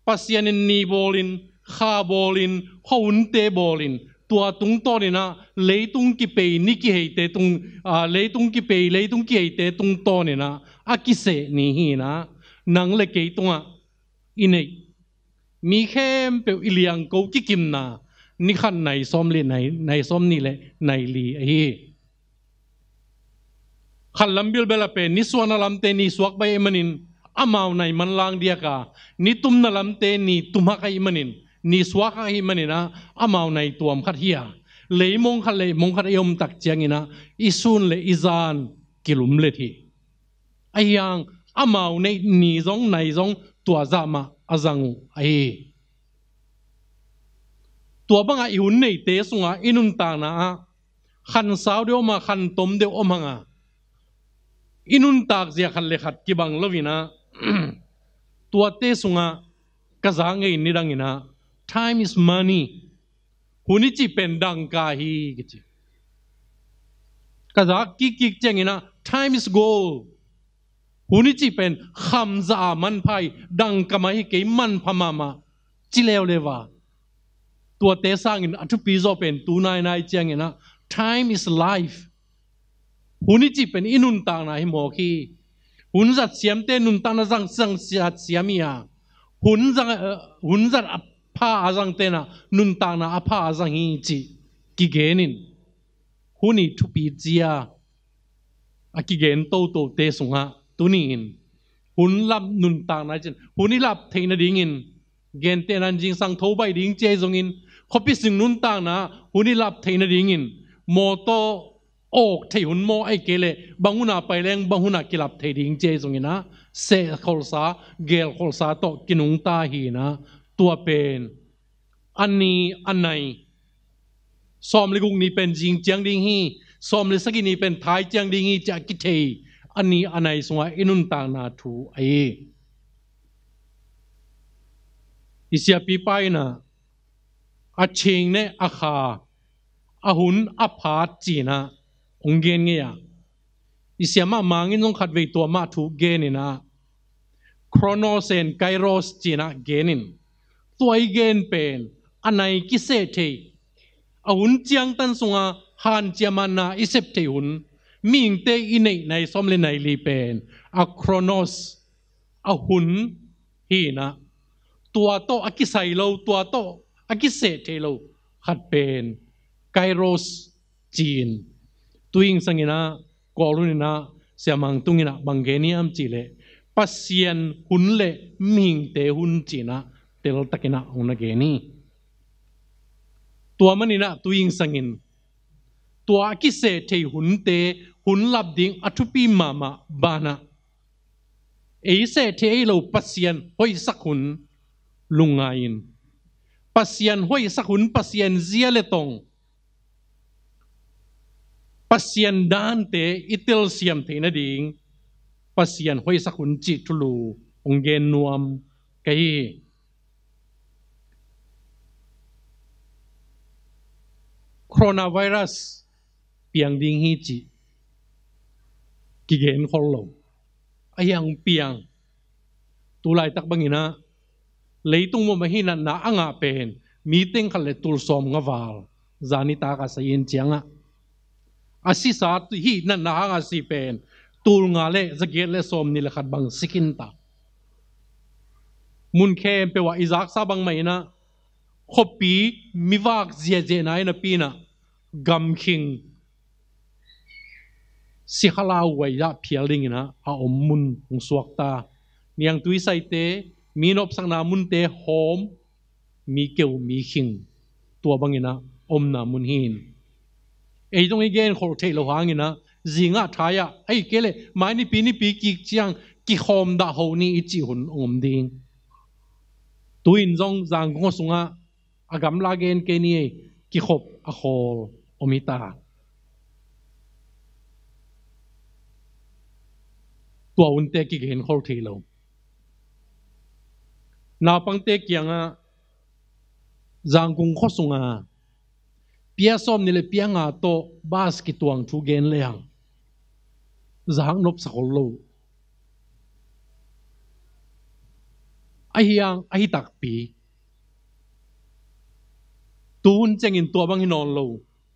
Pasian in ni bawlin, kha bawlin, khuahunte bawlin, tua tungtawnin ah leitung kipei, ni kiheite tung, aa, leitung kipei, leitung kiheite tungtawnin ah a kiseh ni hi in ah, nang le kei tungah i neih mi khempeuh i liangko kikimna ni khat nai sawm le nai, nai sawmnih le nai li ahi hi. Khat lam bilbel a pen nisuahna lamte ni suak bai ahih manin amau nai manlang diak a, nitumna lamte ni tumhak ahih manin, ni suakhak ahih manin ah amau nai tuam khat hi a, leimong khat leimong khat i om tak ciangin ah i sun le i zan kilumlet hi. Ahi hang amau neih ni zong nai zong tua zah mah a zang uh ahi hi. Tua bangah i hun neite sungah i nuntakna ah khansau deuh om a, khantom deuh om hang a, i nuntak zia khat le khat kibang lo in ah, tuate sungah ka za ngei ni dangin ah, time is money. Hun i cih pen dangka hi kici. Ka za kikkik ciangin ah, time is gold. Hun i cih pen khamzah a manpha hi, dangka mah hi kei, manpha mahmah ci leuleu a. Tuate sangin a thupi zaw pen tu nainai ciangin ah, time is life. Hun i cih pen i nuntakna hi mawk hi. Hun zat siamte nuntakna zang, zang siat siam hi a, hun zang, eh, hun zat a pha a zangte na nuntakna a pha a zang hi cih kigenin, hun i thupi zia a kigen totote sungah tuni-in hun lap nuntakna i cih, hun i lap theih nadingin, gentehna in zingsang tho baih ding ci ahi zongin, khuapi sung nuntakna hun i lap theih nadingin mawtaw awk theih hun maw, ahih kei leh bang hunah pai leng bang hunah kilap thei ding ci ahi zongin ah, sehkholhsa, gelkholhsa tawh kinungta hi-in ah, tua pen a ni a nai, sawm le guk ni pen zing ciang ding hi, sawm le sagih ni pen thai ciang ding hi, ci-a kithei a ni a nai sungah i nuntakna thu ahi hi. I siapipa in ah, a ching ne a kha, a hun a phat ci-in ah hong gen ngei a, i siamah Mang in zong khatvei tua mah thu genin ah, Chronos and Kairos ci-in ah genin, tua i gen pen a nai kiseh thei, a hun ciangtan sunga hanciam a na i sep thei hun, mihingte i neih nai sawm le nai li pen a Chronos, a hun hi-in ah, tua tawh a kisai lo, tua tawh a kiseh thei lo khat pen Kairos ci-in, tu-in sangin ah, Kawl hun in ah, Sia Mang tungin ah bang gen hiam cih leh, Pasian hun le mihingte hun ci-in ah teltakin ah hong na gen hi. Tua manin ah tu-in sangin, tua a kiseh thei hunte hun lap ding a thupi mahmah banah, ei seh thei ei lo Pasian hoihsak hun lungngai-in, Pasian hoihsak hun, Pasian zia le tong, Pasian dante i telsiam theih nading Pasian hoihsak hun cih thulu hong gen nuam ka hi hi. Coronavirus piang ding hi cih kigen khol lo. Ahi hang piang. Tu laitak bangin ah, leitung mumah hih natna a ngah pen mi teng khat le tul sawmnga val zanitak a sai in ciangah, a sisa hih natna hanga si pen tul nga le zagiat le sawmnih le khat bang si khin ta. Mun khempeuh ah i zaksa bangmah in ah, khuapi mivak ziahziahna in ah, pi-in ah, gamkhing sikhalau huai zah phial dingin ah a om mun hong suak ta. Niangtui saite, mi nopsakna munte hawm, mi keu mi khing, tua bangin ah omna mun hi-in, ei zong i genkholh theih loh hangin ah, zingah thai-ah, ahih kei leh mai nipi nipi kik ciang kikhawm dah hoh ni i cih hun hong om ding. Tu-in zong Zangkong sungah a gamla gen kei ni ei, kikhop a khawl om hi ta. Tua hunte kigen khol thei lo. Naupangte kiangah Zangkong khua sunga pia sawmnih le pia nga tawh bas kituang thu gen lehang, zak nopsa khol lo. Ahi hang, ahi takpi, tu hun ciangin tua bang hi nawn lo,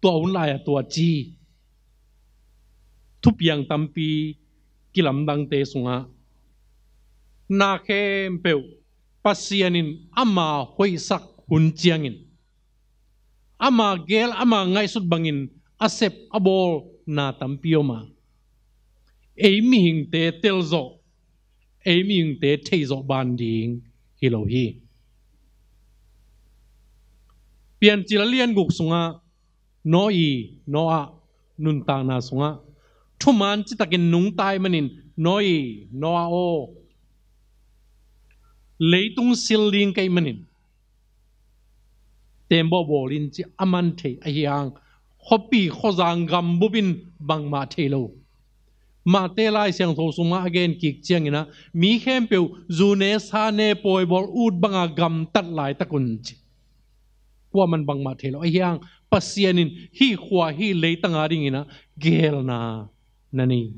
tua hun lai-ah tua ci. Thupiang tampi kilamdangte sungah, na khempeuh Pasian in ama hoihsak hun ciangin, ama gel, ama ngaihsut bangin a sep a bawl na tampi om a, ei mihingte telzawh, ei mihingte theihzawh ban ding hi lo hi. Piancil a lian guk sungah, Noah, Noah nuntakna sungah thuman citakin nungta ahih manin, Noah, Noah aw, leitung sil ding ka hih manin, teembaw bawl in, ci a man thei ahi hang, khuapi khuazang gambup in bangmah thei lo. Mate Lai Siangtho sungah a gen kik ciangin ah, mi khempeuh zu ne, sa ne, pawi bawl, ut banga gamtat laitak un, ci. Kuaman bangmah thei lo. Ahi hang, Pasian in hih khua, hih leitang a dingin ah geelna na nei.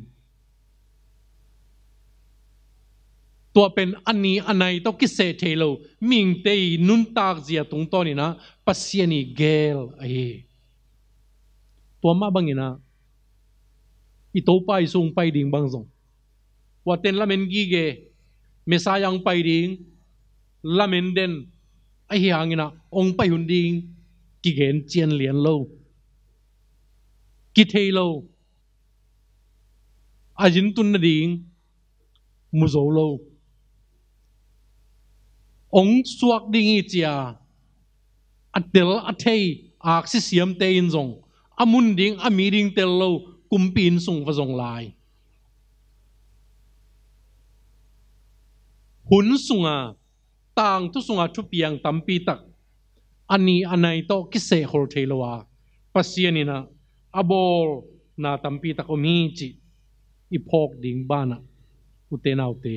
Tua pen a ni a nai tawh kiseh thei lo, mihingte i nuntak zia tungtawnin ah Pasian i geel ahi hi. Tua mah bangin ah, i Topa Jesu hong pai ding bang zong, kuate'n lamen gige, Messiah hong pai ding, lamen den, ahi hangin ah hong pai hun ding kigen cian lian lo, kithei lo. A zin tun nading mu zo lo. Hong suak ding hi, ci-a a tel a thei aksi siamte in zong a mun ding, a mi ding tel lo, kumpi inn sung va zong lai. Hun sunga, tangthu sunga thupiang tampi tak, a ni a nai tawh kisehkhol thei lo a, Pasian in ah a bawlna tampi tak om hi cih i phawk ding banah, ute naute,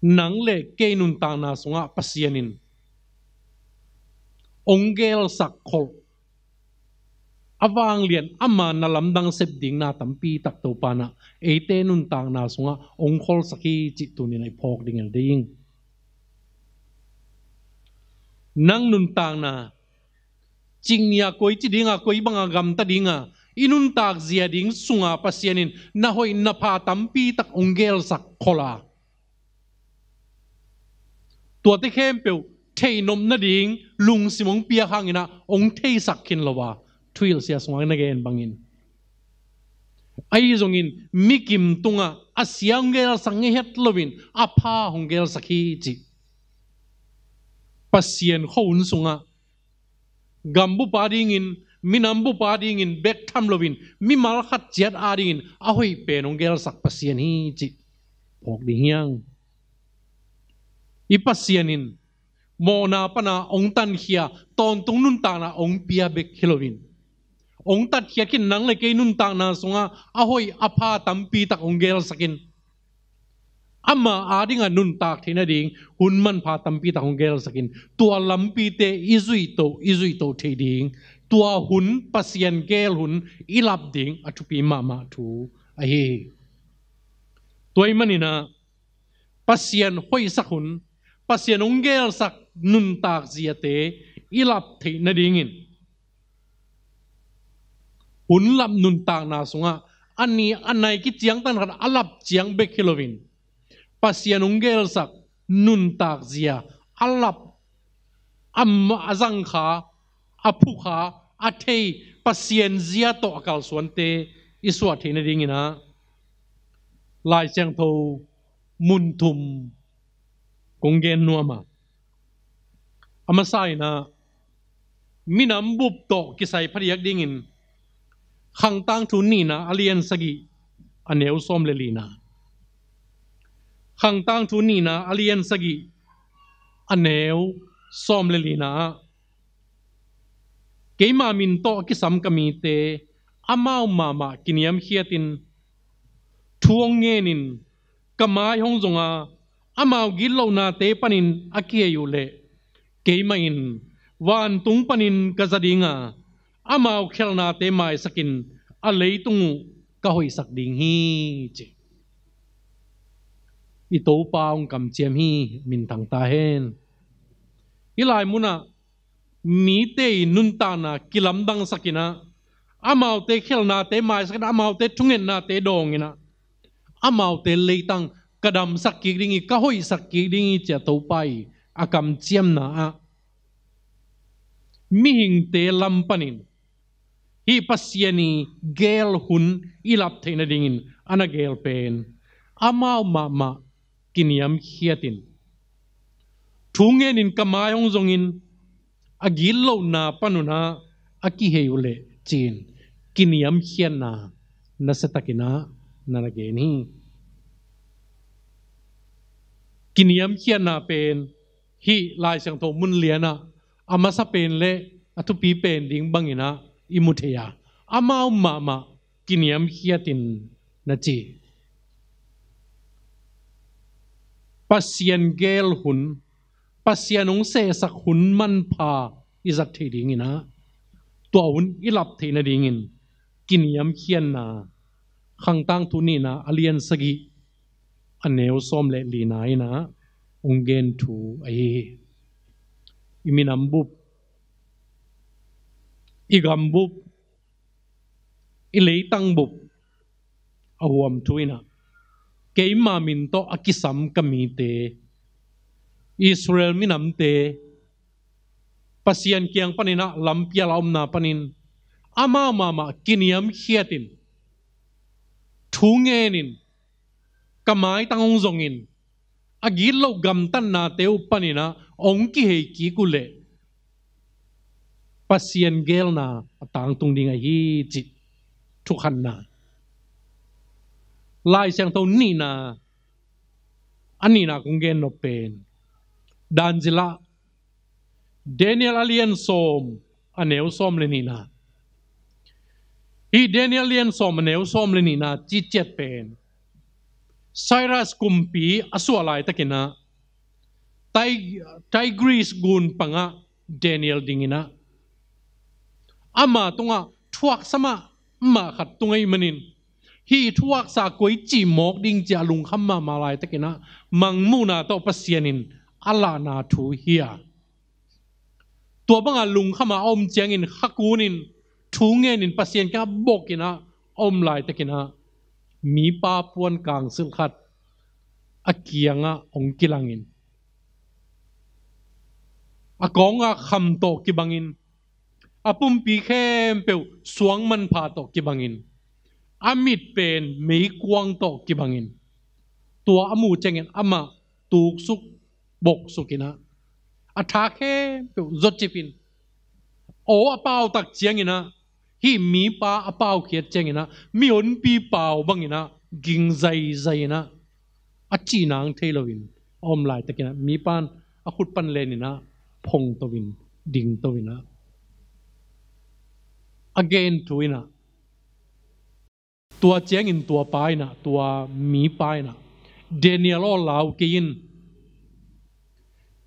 nang le kei nuntakna sungah Pasian in ong gelsak kholh, a vanglian ama na lamdang sep ding na tampi tak Topa in ah eite nuntakna sungah ong kholsak hi cih tuni-in ah i phawk ding hi ding. Nang nuntakna, cing ni-a koici ding a, koi banga gamta ding a, i nuntak zia ding sunga Pasian in na hoih na pha tampi tak ong gelsak kholh a, tuate khempeuh theihnop nading lungsim ong piak hangin ah ong theisak khin lo a, thuhilh sia sungah na gen bangin, ahi zongin mikim tungah a sia ong gelsak ngei het loin a pha ong gelsak hi cih Pasian khuahun sungah gambup a dingin, minam bup a dingin bek tham loin, mimal khat ciat a dingin a hoih pen ong gelsak Pasian hi cih phawk ding hi hang. I Pasian in mawhna pana ong tankhia, tawntung nuntakna ong pia bek hi loin, ong tatkhiat khin, nang le kei nuntakna sungah a hoih a pha tampi tak ong gelsak in, ama a dingah nuntak theih nading hun manpha tampi tak ong gelsak in, tua lampite i zuih toh, i zuih toh theih ding, tua hun, Pasian gel hun i lap ding a thupi mahmah thu ahi hi. Tua ahih manin ah Pasian hoihsak hun, Pasian ong gelsak nuntak ziate i lap theih nadingin, hun lap nuntakna sungah a ni a nai kiciangtan khat a lap ciang bek hi loin, Pasian ong gelsak nuntak zia a lap, a ma-, a zangkha, a phukha, a thei, Pasian zia tawh a kalsuante i suah theih nadingin ah Lai Siangtho mun thum kong gen nuam a. A masa in ah, minam bup tawh kisai phadiak dingin, Khang Tangthu nihna a lian sagih, a neu sawm le lina. Khang Tangthu nihna a lian sagih, a neu sawm le lina ah, keima min tawh a kisam ka mite amau mahmah kiniamkhiatin, thu hong ngenin, ka mai hong zonga, amau gitlohnate panin a kihei uh leh, keimah in vantung panin ka za dinga, amau khelhnate maisakin, a leitung uh ka hoihsak ding hi, ci. I Topa hong kamciam hi, minthang ta hen. Hih lai munah mite i nuntakna kilamdangsak in ah, amaute khelhnate maisak in ah, amaute thungetnate dawng in ah, amaute leitang ka damsak kik ding hi, ka hoihsak kik ding hi, ci-a Topa i a kamciamna ah, mihingte lam panin hih Pasian i gel hun i lap theih nadingin a na gel pen, amau mahmah kiniamkhiatin, thu ngenin ka mai hong zongin, a gitlohna pan un ah a kihei uh leh, ci-in kiniamkhiatna nasiatakin ah na na gen hi. Kiniamkhiatna pen hih Lai Siangtho mun lianah a masa pen le a thupi pen ding bangin ah i mu thei a, amau mahmah kiniamkhiatin na ci. Pasian gel hun, Pasian hong sehsak hun manpha i zat theih dingin ah, tua hun i lap theih nadingin kiniamkhiatna, Khang Tangthu nihna a lian sagih, a neu sawm le lina in ah hong gen thu ahi hi. I minam bup, i gam bup, i leitang bup a huam thu in ah, keima min tawh a kisam ka mite, Israel minamte, Pasian kiang panin ah lampial a omna panin amau mahmah kiniamkhiatin, thu ngenin, ka maitang hong zongin, a gitloh gamtatnate uh panin ah hong kihei kik uh leh, Pasian geelna a tangtung ding ahi cih thukhanna. Lai Siangtho nihna, a nihna kong gen nop pen, dan zila Daniel a lian sawm a neu sawm le nihna. Hih Daniel lian sawm a neu sawm le nihna ciciat pen, Cyrus kumpi a suah laitakin ah, Tig-, Tigris gun pangah Daniel dingin ah, ama tungah thuaksa mahmah khat tung ahih manin, hih thuaksa koi cih mawk ding ci-a lungkham mahmah laitakin ah, mangmuhna tawh Pasian in a lahna thu hi a, tua banga lungkhama a om ciangin khakunin thu ngenin Pasian kiangah bokin ah a om laitakin ah, mipa puan kangsilh khat a kiangah hong kilangin, a kawnga kham tawh kibangin, a pumpi khempeuh suang manpha tawh kibangin, a mit pen meikuang tawh kibangin, tua a muh ciangin amah tuksuk boksukin ah, a tha khempeuh zawcipin, aw a pautak ciangin ah, hih mipa a paukhiat ciangin ah, mihonpi pau bangin ah ging zaizai in ah, a cih nang thei loin a om laitakin ah, mipa in a khut pan lenin ah, phongto in, dingto in ah, a gen thu in ah, tua ciangin tua pa in ah, tua mipa in ah, Daniel aw, lau kei in.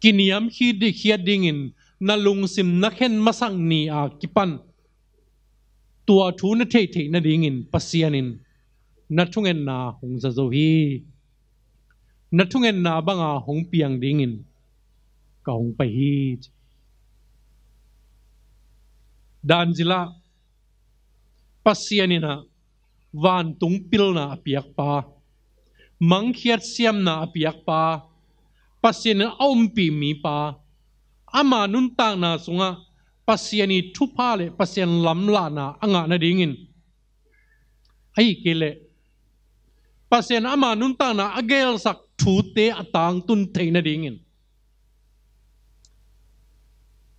Kiniamkhiat dingin na lungsim na khen masak ni a kipan, tua thu na theihtheih nadingin Pasian in na thungetna hong za zo hi. Na thungetna banga hong piang dingin ka hong pai hi. Dan zila Pasian in ah vantung pilna a piakpa, mangkhiat siamna a piakpa, Pasian in a ompih mipa, ama nuntakna sungah Pasian ii thupha le Pasian lamlahna a ngah nadingin, ahih kei leh Pasian ama nuntakna a geelsak thute a tangtun theih nadingin,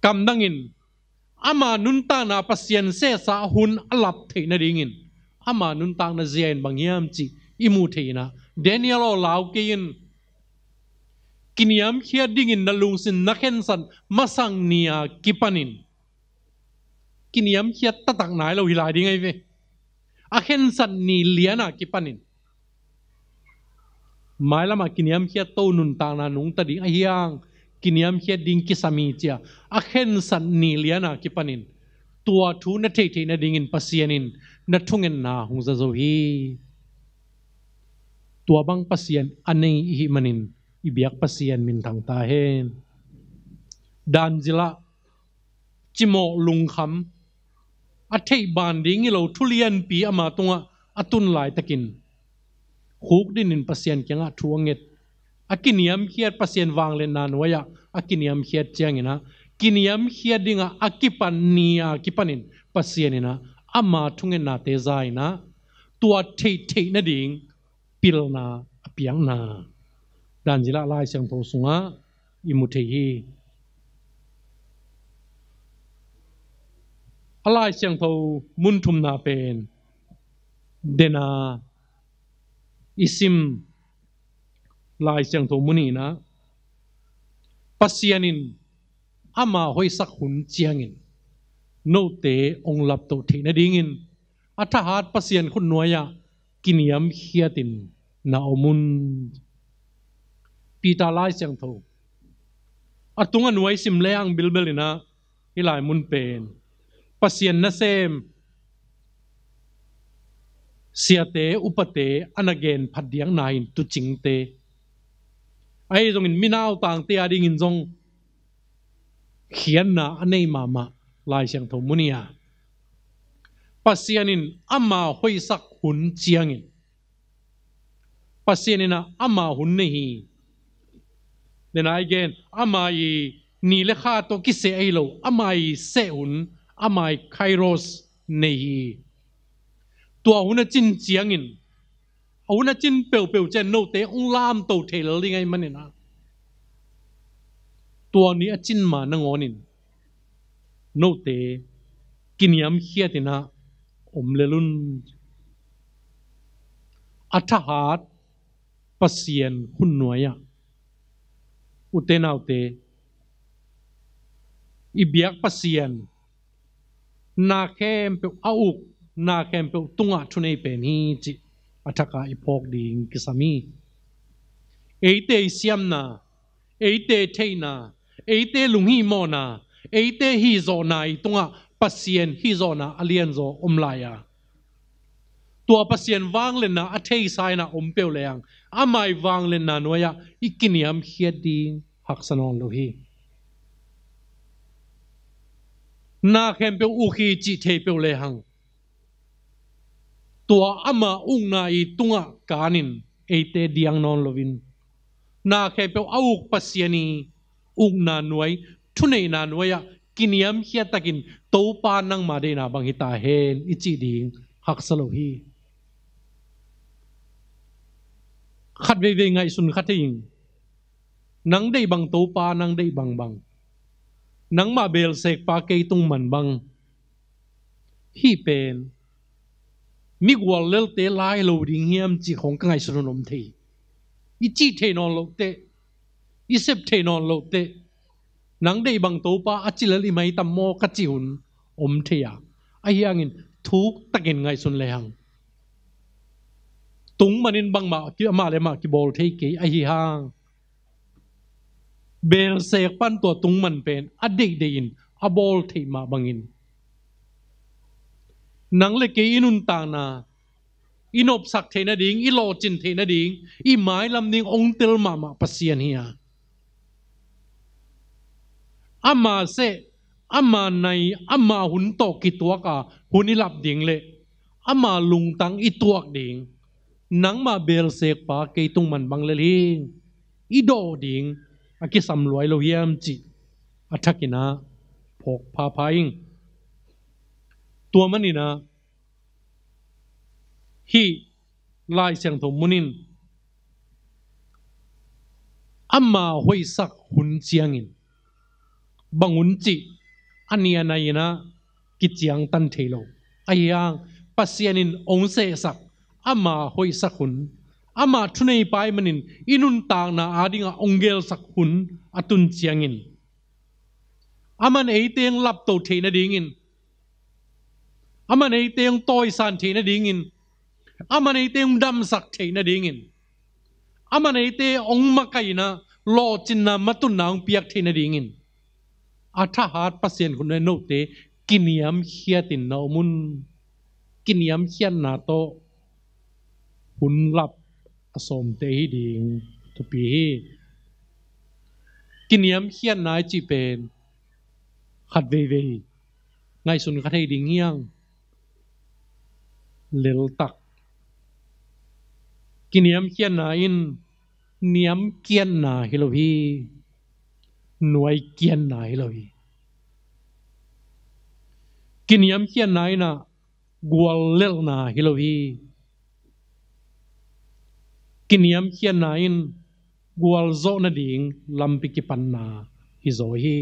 kamdangin ama nuntakna Pasian sehsa hun a lap theih nadingin, ama nuntakna zia in bang hiam cih i muh theih in ah, Daniel aw, lau kei in. Kiniamkhiat dingin na lungsim na khensat masak ni a kipanin, kiniamkhiat taktak nai lo hi lai ding ahi ve. A khensat ni lian a kipanin, mailamah kiniamkhiat to nuntakna nungta ding ahi hang, kiniamkhiat ding kisam hi ci-a a khensat ni lian a kipanin, tua thu na theihtheih nadingin Pasian in na thungetna hong za zo hi. Tua bang Pasian a nei i hih manin, i biak Pasian minthang ta hen. Dan zila cimawh lungkham, a theih ban ding hi lo thu lianpi ama tungah a tun laitakin, khukdinin Pasian kiangah thu a nget, a kiniamkhiat, Pasian vangliatna nuai-ah a kiniamkhiat ciangin ah, kiniamkhiat dingah a kipan ni a kipanin Pasian in ah ama thungetnate za in ah, tua theihtheih nading pilna a piakna, dan zila Lai Siangtho sungah i mu thei hi. A Lai Siangtho mun thumna pen, dena i sim Lai Siangtho mun in ah, Pasian in ama hoihsak hun ciangin note hong laptoh theih nadingin, a thahat Pasian khut nuai-ah kiniamkhiatin na om un. Peter Lai Siangtho, a tung a nuai sim le ang bilbel in ah, hih lai mun pen Pasian nasem siate, upate a na gen phat diakna in tuucingte, ahi zongin minautangte a dingin zong khiatna a nei mahmah Lai Siangtho mun hi a, Pasian in ama hoihsak hun ciangin, Pasian in ah ama hun nei hi. Dena i gen, ama ii ni le kha tawh kiseh ahi lo, ama ii seh hun, ama ii kairos nei hi. Tua hun a cin ciangin, a hun a cin peuhpeuh ciang note hong lamto thei lel ding ahih manin ah, tua ni a cin ma nangawnin Note kiniamkhiat in ah om lel un. A thahat Pasian hun nuai-ah, ute naute, i biak Pasian na khempeuh a uk, na khempeuh tungah thunei pen hi cih a thaka i phawk ding kisam hi. Eite i siamna, eite theihna, eite lunghihmawhna, eite hihzawhna i tungah Pasian hihzawhna a lianzaw om lai a, tua Pasian vangliatna a theisa in ah om peuh lehang, ama i vangliatna nuai-ah i kiniamkhiat ding haksa nawn lo hi. Na khempeuh uk hi cih thei peuh lehang, tua ama ukna i tungah kanin eite diang nawn loin, na khempeuh a uk Pasian i ukna nuai, thuneihna nuai-ah kiniamkhiat takin, Topa, nangma deihna bang hi ta hen, i cih ding haksa lo hi. Khat veivei ngaihsun kha thei ing. Nang deih bang Topa, nang deih bang bang, nangmah belsekpa kei tung man bang, hih pen mi guallelte lai lo ding hiam cih khawng ka ngaihsun hun om thei. I cih thei nawn loh teh, i sep thei nawn loh teh, nang deih bang Topa a ci lel i mai tam maw ka cih hun om thei a, ahi hangin thuk takin ngaihsun lehang, tung manin bangmah ki-, amah le amah kibawl thei kei. Ahi hang belsekpa in tua tung man pen a deihdeih in a bawl theih mah bangin, nang le kei i nuntakna i nopsak theih nading, i lawhcin theih nading, i mailam ding ong tel mahmah Pasian hi a, ama seh, ama nai, ama hun tawh kituak a hun i lap ding le ama lungtang i tuak ding, nangmah belsekpa kei tung man bang lel hi, i dawh ding a kisam luai lo hiam cih a thakin ah phawk phapha ing. Tua manin ah hih Lai Siangtho mun in ama hoihsak hun ciangin bang hun cih a nia nai in ah kiciangtan thei lo. Ahi hang Pasian in ong sehsak, ama hoihsak hun, ama thuneipa ahih manin i nuntakna adingah ong gelsak hun a tun ciangin, aman eite ong lapto theih nadingin, aman eite ong tawisan theih nadingin, aman eite ong damsak theih nadingin, aman eite ong makaihna, lawhcinna, matutna ong piak theih nadingin, a thahat Pasian hun nuai note kiniamkhiatin na om un. Kiniamkhiatna tawh hun lap a sawmte hi ding thupi hi. Kiniamkhiatna i cih pen khat veivei ngaihsun kha thei ding hi hang. Leltak. Kiniamkhiatna in niamkiatna hi lo hi. Nuaikiatna hi lo hi. Kiniamkhiatna in ah guallelhna hi lo hi. Kiniamkhiatna in gualzawh nading lampi kipanna hi zaw hi.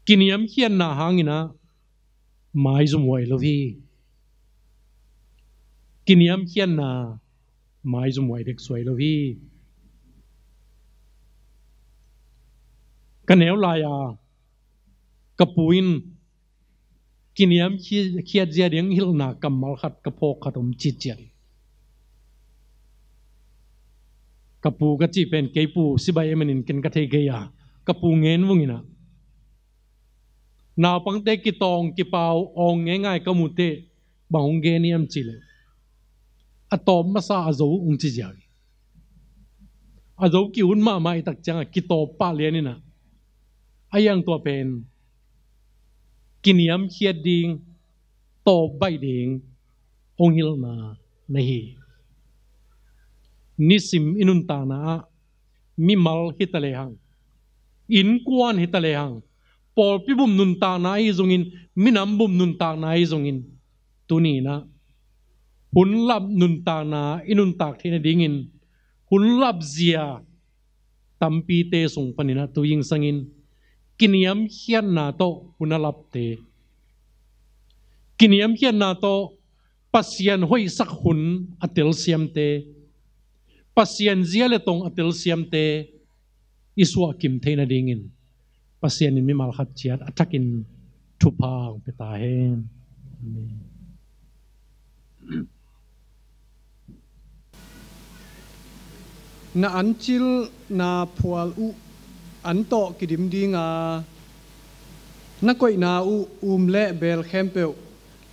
Kiniamkhiatna hangin ah maizumhuai lo hi. Kiniamkhiatna maizumhuai dek suai lo hi. Ka neu lai-a ka pu in kiniamkhiat zia ding hilhna kammal khat ka phawk khat om citciat. Ka pu ka cih pen kei pu sibai e manin ken ka thei kei a, ka pu ngen vungin ah, naupangte kitawng kipau awng ngeingai ka muh teh bang hong gen hiam cih leh, a tawp masa a zo hong ci ziau hi. A zo ki-ut mahmah i tak ciangah kitawp pah lian in ah, a hiang tua pen kiniamkhiat ding, tawp baih ding hong hilhna na hi. Nisim i nuntakna ah mimal hi ta lehang, innkuan hi ta lehang, pawlpi bup nuntakna ahi zongin, minam bup nuntakna ahi zongin, tuni in ah hun lap nuntakna i nuntak theih nadingin hun lap zia tampite sung panin ah tu zingsangin kiniamkhiatna tawh hun a lapte, kiniamkhiatna tawh Pasian hoihsak hun a telsiamte, Pasian zia le tong a telsiamte i suahkim theih nadingin Pasian in mimal khat ciat a thakin thupha hong pia ta hen. Amen. Na ancilna phual uh an tawh kidim ding a, na koihna uh um le beel khempeuh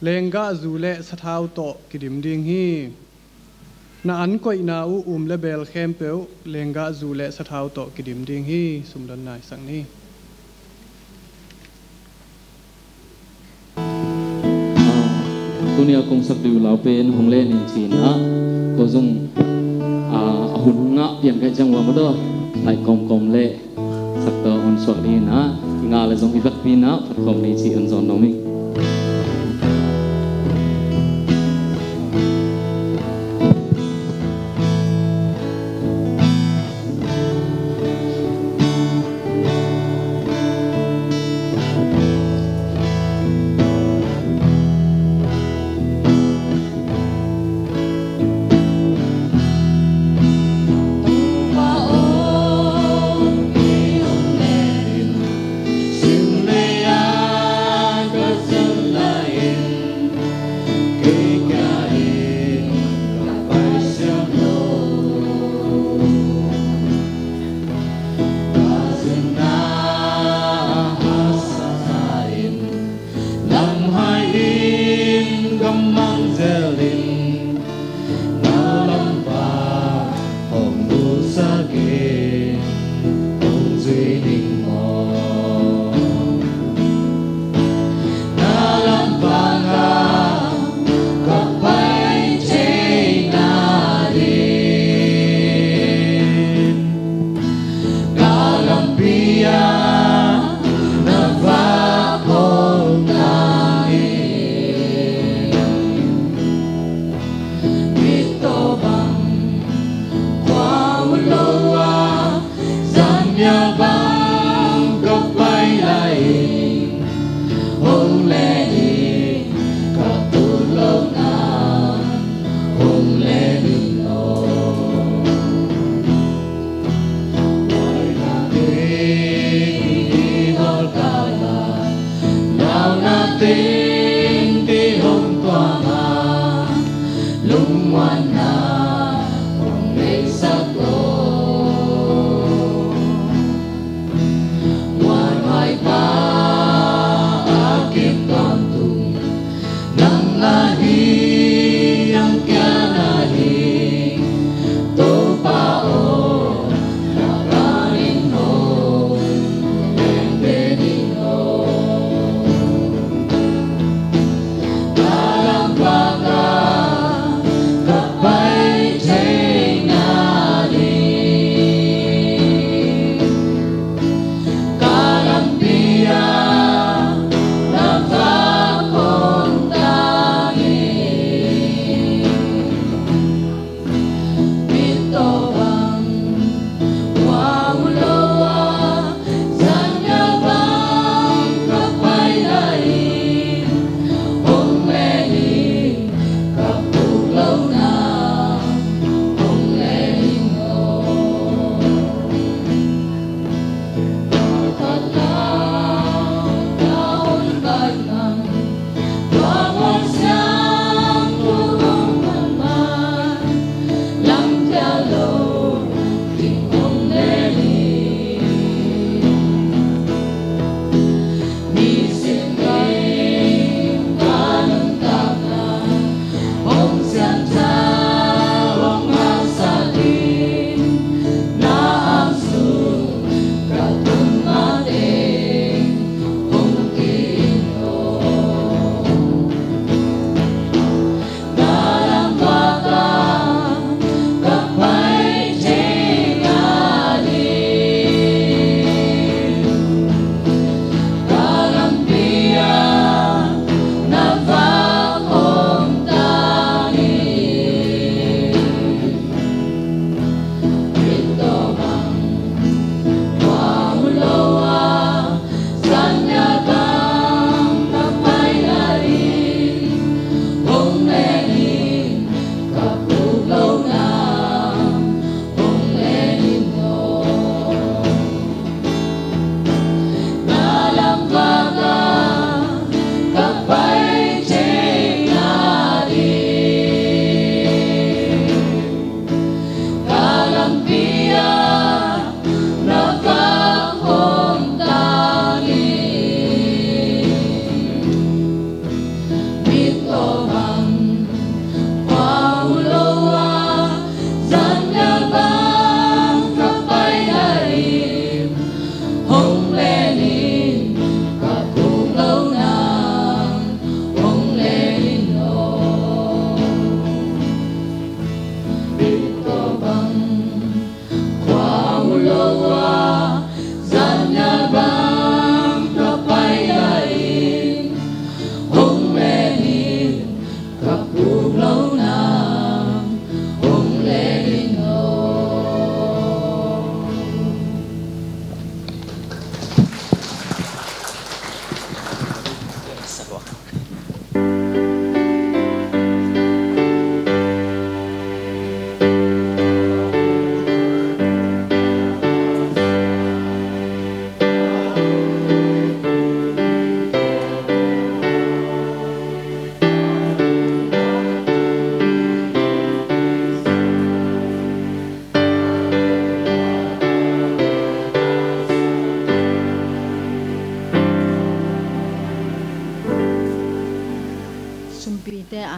lenggahzu le sathau tawh kidim ding hi. Na an koihna uh um le beel khempeuh lenggahzu le sathau tawh kidim ding hi. Sumdon naisak ni. Tunia kong sak dih uh lau pen hong len in ci-in ah, ko zong a hun ngah pian kai ciang ua mawtaw lai kawmkawm le sak tawh hong suak dih in ah, i ngah le zong i vekpi in ah phat khawm ni ci hong zawn nuam ing. Lam hai in ka mang zel in, na lampa hong nusak in, hong zui ning maw. Na lampa ka, ka pai thei na ding. Ka lampi ah na vak hong tang in. Mittaw bang khua uh lo ah, zanmial bang ka pai lai in. Hong len in, ka tul lo na, hong len in aw. Hoi ka ding i hol ka la, lau na ding di hong tuam a, lungmuanna hong nei sak lo.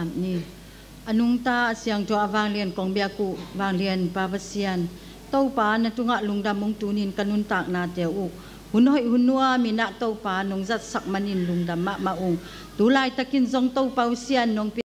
Ni. A nungta a siangtho a vanglian kong biak uh vanglian Pa Pasian, Topa na tungah lungdam ung. Tunin ka nuntaknate uh hun hoih hun nuam in ah Topa nong zatsak manin lungdam mahmah ung. Tu laitakin zong Topa uh Sian nong pia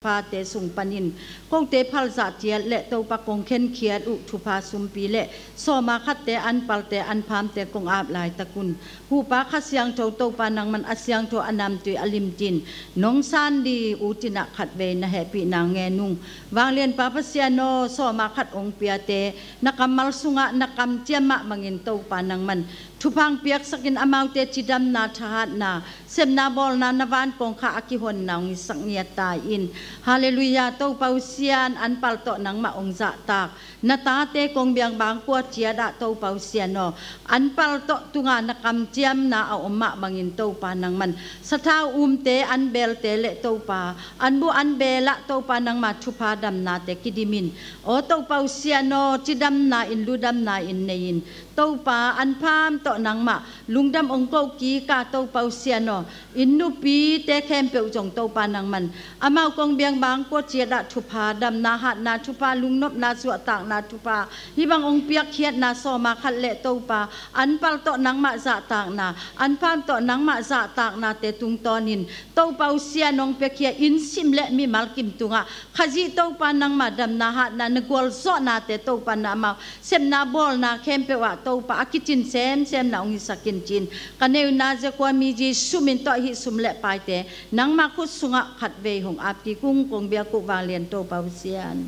phate sung panin kote phalzah ciat le Topa kong khenkhiat uh thupha sumpi le sawma khatte, anpalte, anphamte kong ap laitakun, huhpa Kha Siangtho Topa nangman a siangtho a namtui a limtin nong san di utinah khatvei na hehpihna ngen ung. Vanglian Pa Pasian aw, sawma khat ong piate na kammal sungah na kamciam mah bangin Topa nangman thupha ong piaksakin amaute cidamna, thahatna, sepna bawlna na van kongkhak a kihonna ong hisak ngiat ta in. Halleluiah. Topa uh Sian, anpal tawh nangmah ong zahtak. Na tate kong biakbang kua ciat ah Topa uh Sian aw, anpal tawh tunga na kamciamna a om mah bangin Topa nangman sathau umte, anbelte le Topa anbu anbel ah Topa nangma thupha damnate kidimin, aw Topa uh Sian aw, cidamna in, ludamna in nei in, Topa anpham tawh nangmah lungdam ong ko kik a Topa uh Sian aw, inn nupite khempeuh zong Topa nangman amau kong biakbang kua ciat ah thupha damna, hatna thupha, lungnopna, suahtakna thupha, hih bang ong piakkhiatna sawma khat le Topa anpal tawh nangmah zahtakna, anpham tawh nangmah zahtaknate tungtawnin Topa uh Sian ong piakhia in sim le mimal kim tungah Khazih Topa nangmah damna, hatna, na gualzawhnate Topa na amau sepna bawlna khempeuh ah Topa a kicin semsemna ong hisak in ci-in ka neuna Zakua mi Jesu min tawh hih sum le paite nangma khut sungah khatvei hong ap kik ung, kong biak uh vanglian Topa uh Sian.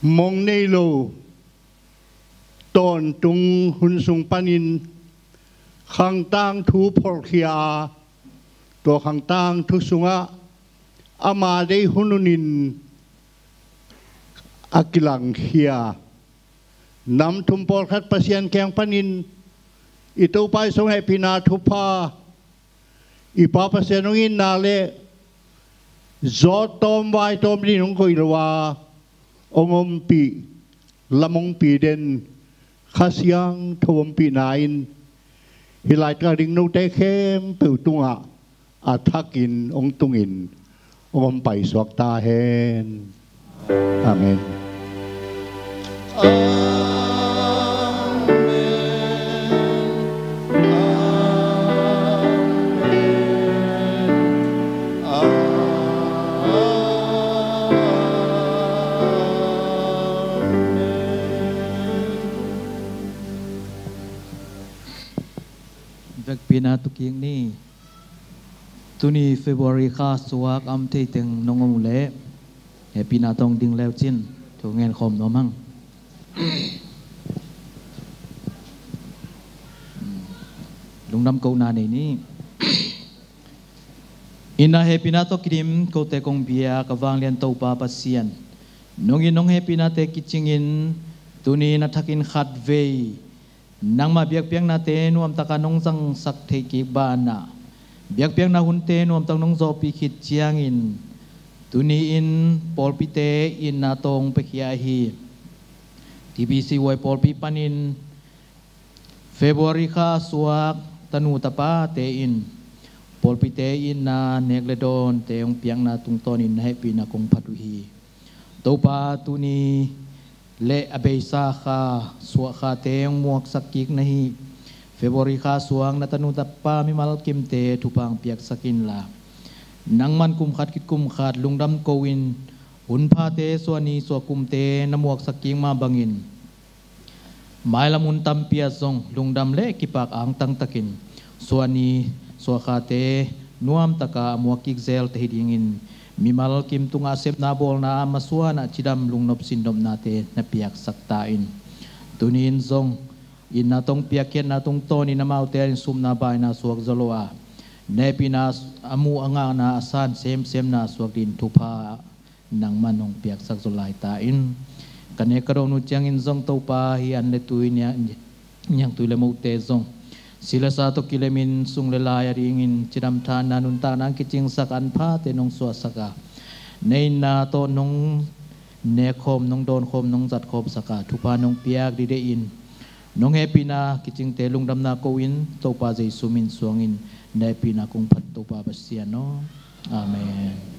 Mong nei lo tawntung hun sung panin khangtang thu pholhkhia a, tua khangtang thu sungah ama deih hun hunin a kilangkhia nam thum pawlkhat Pasian kiang panin i Topa i sung hehpihna thupha, i Pa Pasian hong itna le zawt tawm vai tawm din hong koih lo a, hong ompih, lam hong pi den Kha Siangtho ompihna in Hih lai tungah ding note khempeuh tungah a thakin hong tungin hong om paisuak ta hen. Amen. Vekpi-in a tukik ni. Tuni February kha suak a om thei teng nong om uh leh hehpihna tawh ding le uh cin thu ngen khawm nuam hang. Lungdam kohna nei ni. Inn ah hehpihna tawh kidim kote kong biak a vanglian Topa Pasian, nong it nong hehpihnate kicingin tuni-in a thakin khatvei nangmah biakpiaknate nuamtaka nong zangsak theih kik banah, biakpiakna hunte nuamtak nong zawhpih khit ciangin tuni-in pawlpite itna tawh hong piakhia ahi TBC Huai pawlpi panin February kha suak tanu tapate in pawlpite itna nek le dawnte hong piakna tungtawnin na hehpihna kong phat uh hi. Topa, tuni le a beisa kha suah khate hong muaksak kik na hi. February kha suak na tanu tapa mimal kimte thupha hong piaksak inla, nangman kum khat khit kum khat lungdam ko-in hunphate suahni suahkumte na muaksak kik mah bangin mailam hun tampi ah zong lungdam le kipak angtangtakin suahni suahkhate nuamtaka a muak kik zelte hi dingin mimal kim tungah a sepna bawlna a masuanah cidam lungnop sinnopnate na piaksak ta in. Tuni-in zong itna tawh hong piakkhiatna tungtawnin amaute in supna baina suak zaw lo a, na hehpihna a muh a ngakna a san semsemna suak dingin thupha nangman hong piaksak zaw lai ta in. Ka nek ka dawn uh ciangin zong Topa, hih an le tui, niang, niangtui le mote zong si le sa tawh kilemin sung le lai a dingin cidam thahatna nuntakna hong kicingsak an phate nong suahsak a, na itna tawh nong nekkhawm, nong dawnkhawm, nong zatkhawmsak a, thupha nong piak dideihin nong hehpihna kicingte lungdamna ko-in Topa Jesu min suangin na hehpihna kong phat, Topa Pasian aw. Amen.